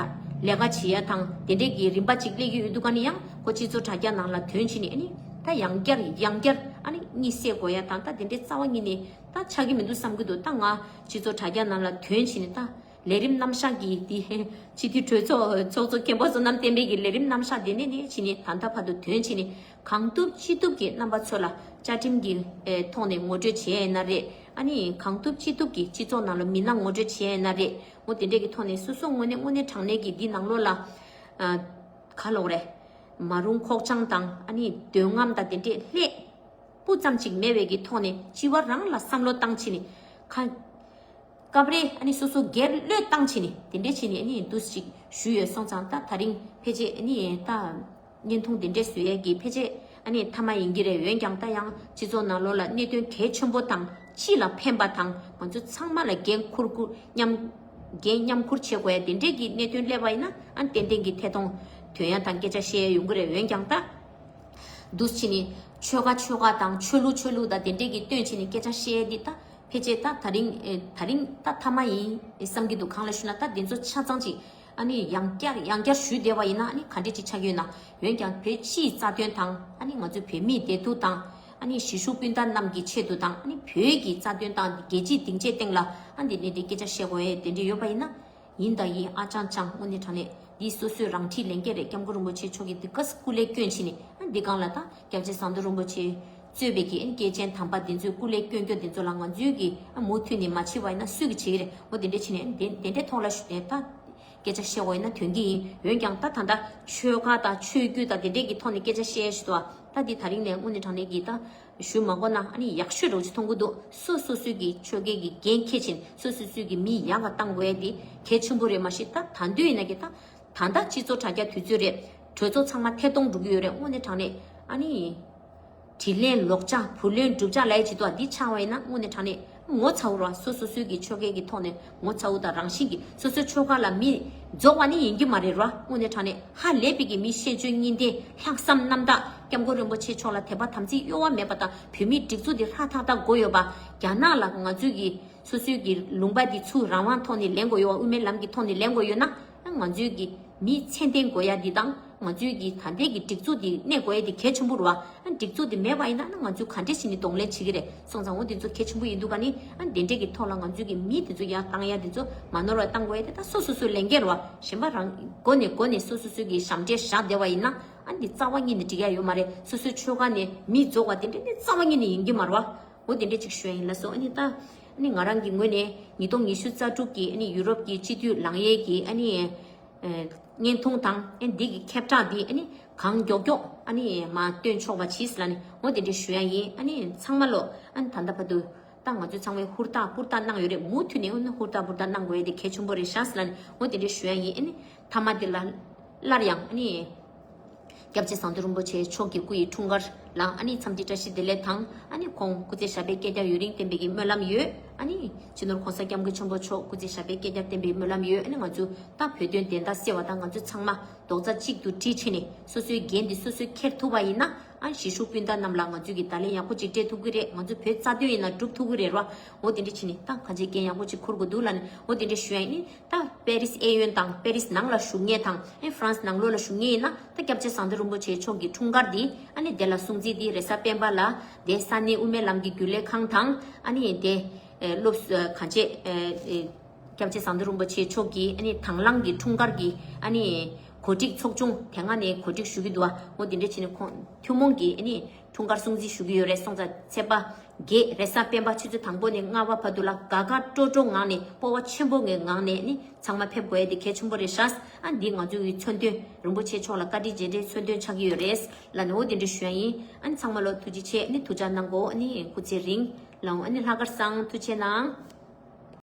ལས་ཀ་བྱེད་ཡ་དང་དེ་འདྲས་ཀྱི་རིམ་པ་ཅིག་སླེབས་ཀྱི་ཡོད་འདུག་ག་ནི། ཡང་ཁོ་སྤྱི་ཚོགས་དྲ་རྒྱ་ནང་ལ་ཐོན་ཕྱིན་ནས་ཨ་ནི། ད་ཡང་བསྐྱར་ཡང་བསྐྱར་ཨ་ནི་གཉིད་སད་དགོས་ཡ་དང་ད་དེ་འདྲའི་རྩ་བ་ཉིད་ནས་ད་ཆགས་ཀྱི་མི་འདུག་བསམ་གྱི་འདུག་ད་ང་སྤྱི་ཚོགས་དྲ་རྒྱ་ནང་ལ་ཐོན་ཕྱིན་ནས་ད་ལས་རིམ་རྣམ་གཞག་གི་དེ་སྤྱི་འཐུས་གྲོས་ཚོགས་ཚོགས་གཙོ་མཁན་པོ་བསོད་ནམས་བསྟན་འཕེལ་གྱི་ལས་རིམ་རྣམ་གཞག་དེ་ནས་ནས་ཕྱིན་ནས་ད་ལྟ་བར་དུ་ཐོན་ཕྱིན་ནས་གང་ཐུབ་ཅི་ཐུབ་ཀྱིས་རྣམ་པ་ཚོ་ལ་བཅའ་ཁྲིམས་ཀྱི་ཨེ་ཐོག་ནས་ངོ་སྤྲོད་བྱས་ཡིན་ན་རེད། ཨ་ནི་གང་ཐུབ་ཅི་ཐུབ་ཀྱིས་སྤྱི་ཚོགས་ནང་ལ་མི་སྣ་ངོ་སྤྲོད་བྱས་ཡིན་ན་རེད། འོ་དེ་འདྲས་ཀྱི་ཐོག་ནས་སོ་སོ་དངོས་གནས་དངོས་གནས་དྲང་གནས་ཀྱི་འདི་ནང་ལོགས་ལ་ཨ་ག་ལོག་རེད། མ་རུངས་ཁོག་བཅངས་དང་ཨ་ནི་འདོད་རྔམ་དང་དེ་འདྲས་ལྷད། སྤུ་ཙམ་ཅིག་མེད་པའི་གི་ཐོག་ནས་སྤྱི་བ་རང་ལ་བསམ་བློ་བཏང་ཕྱིན་ནས་ཁ། སྐབས་རེ་ཨ་ནི་སོ་སོ་སྒེར་བློས་བཏང་ཕྱིན་ནས་དེ་འདྲས་ཕྱིན་ནས་ཨ་ནི་འདུག་ཅིག་ཞུས་ཡོད། སོང་ཙང་ད་ད་རིང་ཕལ་ཆེར་ཨ་ནི་ད་བརྙན་ཐུང་དེ་འདྲས་བཟོ་ཡས་ཀྱི་ཕལ་ཆེར་ཨ་ནི་ཐ་མ་ཡིན་གྱི་རེད། འོན་ཀྱང་ད་ཡང་སྤྱི་ཚོགས་ནང་ལོགས་ལ་གནད་དོན་གལ་ཆེན་པོ་དང་སྤྱི་ལ་ཕན་པ་དང་ང་ཚོ་ཚང་མ་ལ་འགན་འཁུར་འཁུར་མཉམ་འགན་མཉམ་འཁུར་བྱེད་དགོས་ཡ་དེ་འདྲས་ཀྱི་གནད་དོན་སླེབས་པ་ཡིན་ན་ཨ་ནི་ཏན་ཏན་གྱི་ཐད་གཏོང་དོན་ཡ་དང་སྐད་ཆ་བཤད་ཡ་ཡོང་གི་རེད། འོན་ཀྱང་ད། འདུག་ཕྱིན་ནས་ཆོལ་ཁ་ཆོལ་ཁ་དང་ཆོས་ལུགས་ཆོས་ལུགས་དང་དེ་འདྲས་ཀྱི་སྟོན་ཕྱིན་ནས་སྐད་ཆ་བཤད་འདི་ད་ཕལ་ཆེར་ད་ད་རིང་ཨེ་ད་རིང་ད་ཐ་མ་ཡིན་བསམ་གྱི་འདུག་གང་ལ་ཞུ་ན་ད་འདི་ཚོ་ཆ་ཚང་ཅིག་ཨ་ནི་ཡང་བསྐྱར་ཡང་བསྐྱར་ཞུས་བསྡད་པ་ཡིན་ན་ཨ་ནི་ག་འདྲས་ཅིག་ཆགས་ཀྱི་ཡོད་ན། འོན་ཀྱང་བོད་སྤྱིའི་རྩ་དོན་དང་ཨ་ནི་ང་ཚོ་བོད་མིའི་བདེ་སྡུག་དང་ཨ་ནི་གཞིས་བཞུགས་སྤུན་ཟླ་རྣམས་ཀྱི་ཆེད་དུ་དང་ཨ་ནི་བོད་ཀྱི་རྩ་དོན་དང་རྒྱལ་སྤྱིའི་སྡིངས་ཆའི་སྟེང་ལ་ཨ་འདི་ནས་འདི་སྐད་ཆ་བཤད་དགོས་ཡས་དེ་འདྲས་ཡོད་པ་ཡིན་ན། ཡིན་དང་ཡིན། ཨ་ཅང་ཅང་། དངོས་གནས་དྲང་གནས་འདི་སོ་སོའི་རང་འཁྲིས་ལས་འགན་རེད། སྐྱབས་མགོན་རིན་པོ་ཆེ་མཆོག་གིས་འདི་ག་སེ་སྐུ་ལས་བསྐྱོན་ཕྱིན་ནས་ཨ་འདི་སྒང་ལ་ད་སྐྱབས་རྗེ་ཟམ་གདོང་རིན་པོ་ཆེ་གཙོས་པའི་གི་ཨ་སྐྱེས་ཆེན་དམ་པ་འདི་ཚོས་སྐུ་ལས་བསྐྱོན་རྒྱུ་འདི་ཚོ་ལ་ང་ཚོའི་གི་ཨ་མུ་མཐུད་ནས་མ་བྱེད་པ་ཡིན་ན་སུས་གི་བྱེད་ཀྱི་རེད། འོ་དེ་འདྲས་བྱས་ནས་དེ་དེ་འདྲས་ཐོག་ལ་ཞུ་ནས་ད་སྐད་ཆ་བཤད་དགོས་ཡིན་ན་དོན་གྱི་ཡིན། འོན་ཀྱང་ད་ད་ལྟ་ཆོལ་ཁ་དང་ཆོས་བརྒྱུད་དང་དེ་འདྲས་ཀྱི་ཐོག་ནས་སྐད་ཆ་བཤད་ཞུ་དོ། ད་འདི་ད་རིང་ནས་དངོས་གནས་དྲང་གནས་ཀྱི་ད། ཞུ་མ་དགོས་ན་ཨ་ནི་ཡག་ཤོས་རོགས་ཅིག་མཐོང་གི་འདུག་སོ་སོ་སོའི་གི་ཆོལ་ཁའི་གི་འགན་འཁྱེར་ཕྱིན་སོ་སོ་སོའི་གི་མི་ཡག་ག་བཏང་དགོས་ཡ་དེ་གལ་ཆེན་པོ་རེད། མ་གཞི་ད་ད་འདོད་ཡིན་ན་གི་ད་ད་ལྟ་སྤྱི་ཚོགས་དྲ་རྒྱ་དུས་ཚོད་རེད། གྲོས་ཚོགས་ཚང་མ་ཐད་གཏོང་འགྲོ་གི་ཡོད་རེད། དངོས་གནས་དྲང་གནས་ཨ་ནི་དྲིན་ལན་ལོག་ཆ་བུ་ལོན་སྒྲུབ་ཆ་ལ་ཡ་ཅིག་འདུག་འདི་ཆགས་པ་ཡིན་ན་དངོས་གནས་དྲང་གནས་ངོ་ཚ་བོ་ར། སོ་སོ་སོའི་གི་ཆོལ་ཁའི་གི་ཐོག་ནས་ངོ་ཚ་བོ་དང་རང་བཞིན་གི་སོ་སོའི་ཆོལ་ཁ་ལ་མི་རྫོགས་པ་ནི་ཡིན་གྱི་མ་རེད་ར། དངོས་གནས་དྲང་གནས་ཧ་ལས་པའི་གི་མི་ཤེས་འཇོན་གཉིས་ལྡན་ལྷག་བསམ་རྣམ་དག་སྐྱབས་མགོན་རིན་པོ་ཆེ་མཆོག་ལ་དད་པ་དམ་ཚིག་གཡོ་བ་མེད་པ་དང་བོད་མིའི་སྒྲིག་འཛུགས་འདི་ཧྲ་ཐག་ཐག་དགོས་ཡོད་པ། རྒྱ་ནག་ལ་ང་ཚོའི་གི་སོ་སོའི་གི་ལུང་པ་འདི་ཚུར་རང་དབང་ཐོག་ནས་ལེན་དགོས་ཡོད་པ། དབུ་མའི་ལམ་གི་ཐོག་ནས་ལེན་དགོས་ཡོད་ན་ང་ཚོའི་གི་མི་ཚད་ལྡན་དགོས་ཡ་འདི་དང་། ང་ཚོའི་གི་ད་ལྟའི་གི་སྒྲིག་འཛུགས་འདི་གནས་དགོས་ཡ་འདི་གལ་ཆེན་པོ་རེད་བ། ཨ་སྒྲིག་འཛུགས་འདི་མེད་པ་ཡིན་ན་ང་ཚོས་ག་འདྲས་བྱས་ནས་གདོང་ལེན་བྱེད་ཀྱི་རེད། སོང་ཙང་འོ་འདི་ཚོ་གལ་ཆེན་པོ་ཡིན་འདུག་ག་ནི། ཨ་འདི་འདྲས་ཀྱི་ཐོག་ལ་ང་ཚོའི་གི་མི་འདི་ཚོ་ཡར་བཏང་ཡ་འདི་ཚོ་མ་ནོར་བ་བཏང་དགོས་ཡ་འདི་ད་སོ་སོ་སོའི་ལས་འགན་རེད་བ། གཞན་པ་རང་མགོ་ནས་མགོ་ནས་སོ་སོ་སོའི་གི་ཞབས་འདྲེན་བཞག་བསྡད་པ་ཡིན་ན་ཨ་འདི་རྩ་བ་ཉིད་ནས་འགྲིག་ཡ་ཡོད་མ་རེད། སོ་སོའི་ཆོལ་ཁ་ནས་མི་རྫོགས་པ་དེ་འདྲས་ནི་རྩ་བ་ཉིད་ནས་ཡིན་གྱི་མ་རེད་བ། འོ་དེ་འདྲས་ཅིག་ཞུ་ཡ་ཡིན། ལགས་སོ། ཨ་ནི་ད་ཨ་ནི་ང་རང་གི་ངོས་ནས་ཉིས་སྟོང་ཉི་ཤུ་རྩ་དྲུག་གི་ཨ་ནི་ཡུ་རོབ་ཀྱི་སྤྱི་འཐུས་ལངས་ཡས་ཀྱི་ཨ་ནི་ཨ་བརྙན་ཐུང་དང་ཨ་ནི་འདི་གི་ཁྱབ་བསྒྲགས་འདི་ཨ་ནི་གང་མགྱོགས་མགྱོགས་ཨ་ནི་མར་སྟོན་ཆོག་པ་གྱིས་ལབ་ནས་འོ་དེ་འདྲས་ཞུ་ཡ་ཡིན། ཨ་ནི་ཚང་མ་ལོ་ཨ་ནི་ད་ལྟ་བར་དུ་ད་ང་ཚོས་ཚང་མས་ཧུར་ཐག་ཧུར་ཐག་གནང་ཡོད་རེད། མུ་མཐུད་ནས་ཨ་ནི་ཧུར་ཐག་ཧུར་ཐག་གནང་དགོས་ཡ་དེ་གལ་ཆེན་པོ་རེད་ཤག་ལབ་ནས་འོ་དེ་འདྲས་ཞུ་ཡ་ཡིན། ཨ་ནི་མཐའ་མ་དེ་ལ་སླར་ཡང་ཨ་ནི། སྐྱབས་རྗེ་ཟམ་གདོང་རིན་པོ་ཆེ་མཆོག་གི་སྐུ་ཡི་འཁྲུངས་སྐར་ལ་ཨ་ནི་འཚམས་འདྲི་བཀྲ་ཤིས་བདེ་ལེགས་དང་ཨ་ནི་ཁོང་སྐུ་ཚེ་ཞབས་པད་བསྐལ་བརྒྱར་ཡུན་རིང་བརྟན་པའི་གི་སྨོན་ལམ་ཡོད། ཨ་ནི་ སྤྱི་ནོར་༸གོང་ས་༸སྐྱབས་མགོན་ཆེན་པོ་མཆོག་སྐུ་ཚེ་ཞབས་པད་བསྐལ་བརྒྱར་བརྟན་པའི་སྨོན་ལམ་ཡོད། ཨ་ནི་ང་ཚོ་ད་བོད་དོན་བདེན་མཐའ་གསལ་བ་དང་། ང་ཚོ་ཚང་མ་རྡོག་རྩ་གཅིག་ཏུ་དྲིལ་བྱས་ནས་སོ་སོའི་འགན་འདི་སོ་སོས་འཁྱེར་ཐུབ་པ་ཡིན་ན། ཨ་གཞིས་བཞུགས་སྤུན་ཟླ་རྣམས་ལ་ང་ཚོས་ཀྱི་བརྡ་ལན་ཡག་པོ་ཅིག་སྤྲད་ཐུབ་ཀྱི་རེད། ང་ཚོ་བོད་རྩ་དོན་ཡིན་ན་སྒྲུབ་ཐུབ་ཀྱི་རེད་རོ། འོ་དེ་འདྲ་བྱས་ནས་ད་གང་ཅིའི་འགན་ཡག་པོ་ཅིག་འཁུར་དགོས་འདུག་ལབ་ནས། འོ་དེ་འདྲ་ཞུ་ཡ་ཡིན། ད་པེ་རིས་གཡས་གཡོན་དང་པེ་རིས་ནང་ལ་བཞུགས་མཁན་དང་། ཨེ་ཧྥ་རན་སི་ནང་ལོགས་ལ་བཞུགས་མཁན་ཡིན་ན། ད་སྐྱབས་རྗེ་ཟམ་གདོང་རིན་པོ་ཆེ་མཆོག་གི་འཁྲུངས་སྐར་འདི། ཨ་ནི་དེ་ལ་སྲུང་བརྩི་འདི་རེས་གཟའ་སྤེན་པ་ལ་དེ་ས་གནས་དབུ་མའི་ལམ་གྱི་རྒྱུན་ལས་ཁང་དང་། ཨ་ནི་དེ་ཨེ་སློབ་གསོ་གང་ཅི་ཨེ་ཨེ་སྐྱབས་རྗེ་ཟམ་གདོང་རིན་པོ་ཆེ་མཆོག་གི་ཨ་ནི་དང་བླངས་ཀྱི་འཁྲུངས་སྐར་གྱི་ཨ་ནི་གོ་སྒྲིག་ཚོགས་ཆུང་དེ་སྔ་ནས་གོ་སྒྲིག་ཞུ་གི་འདུག་ཨ། འོ་དེ་འདྲ་བྱས་ནས་ཁོང་ཐུན་མོང་གི་ཨ་ནི་འཁྲུངས་སྐར་སྲུང་བརྩི་ཞུ་གི་ཡོད་རེད། སོང་ཙང་ཚེས་པ་བརྒྱད་རེས་གཟའ་སྤེན་པ་ཆུ་ཚོད་དང་པོ་ནས་ལྔ་པ་བར་དུ་ལ་དགའ་དགའ་སྤྲོ་སྤྲོ་ངང་ནས། སྤོབས་པ་ཆེན་པོ་ངའི་ངང་ནས་ནི་ཚང་མ་ཕེབས་དགོས་ཡ་དེ་གལ་ཆེན་པོ་རེད་ཤག། ཨ་འདི་ང་ཚོའི་མཚོན་དོན། རིན་པོ་ཆེ་མཆོག་ལ་བཀའ་དྲིན་རྗེས་དྲན་མཚོན་དོན་ཆགས་ཀྱི་ཡོད་རེད་ལབ་ནས། འོ་དེ་འདྲ་ཞུ་ཡ་ཡིན། ཨ་ནི་ཚང་མ་ལོ་ཐུགས་རྗེ་ཆེ། ཨ་ནི་ཐུགས་ཅག་གནང་གོ། ཨ་ནི་སྐུ་ཚེ་རིང་ལ། ཨ་ནི་ལྷག་དཀར་བཟང་། ཐུགས་རྗེ་གནང་།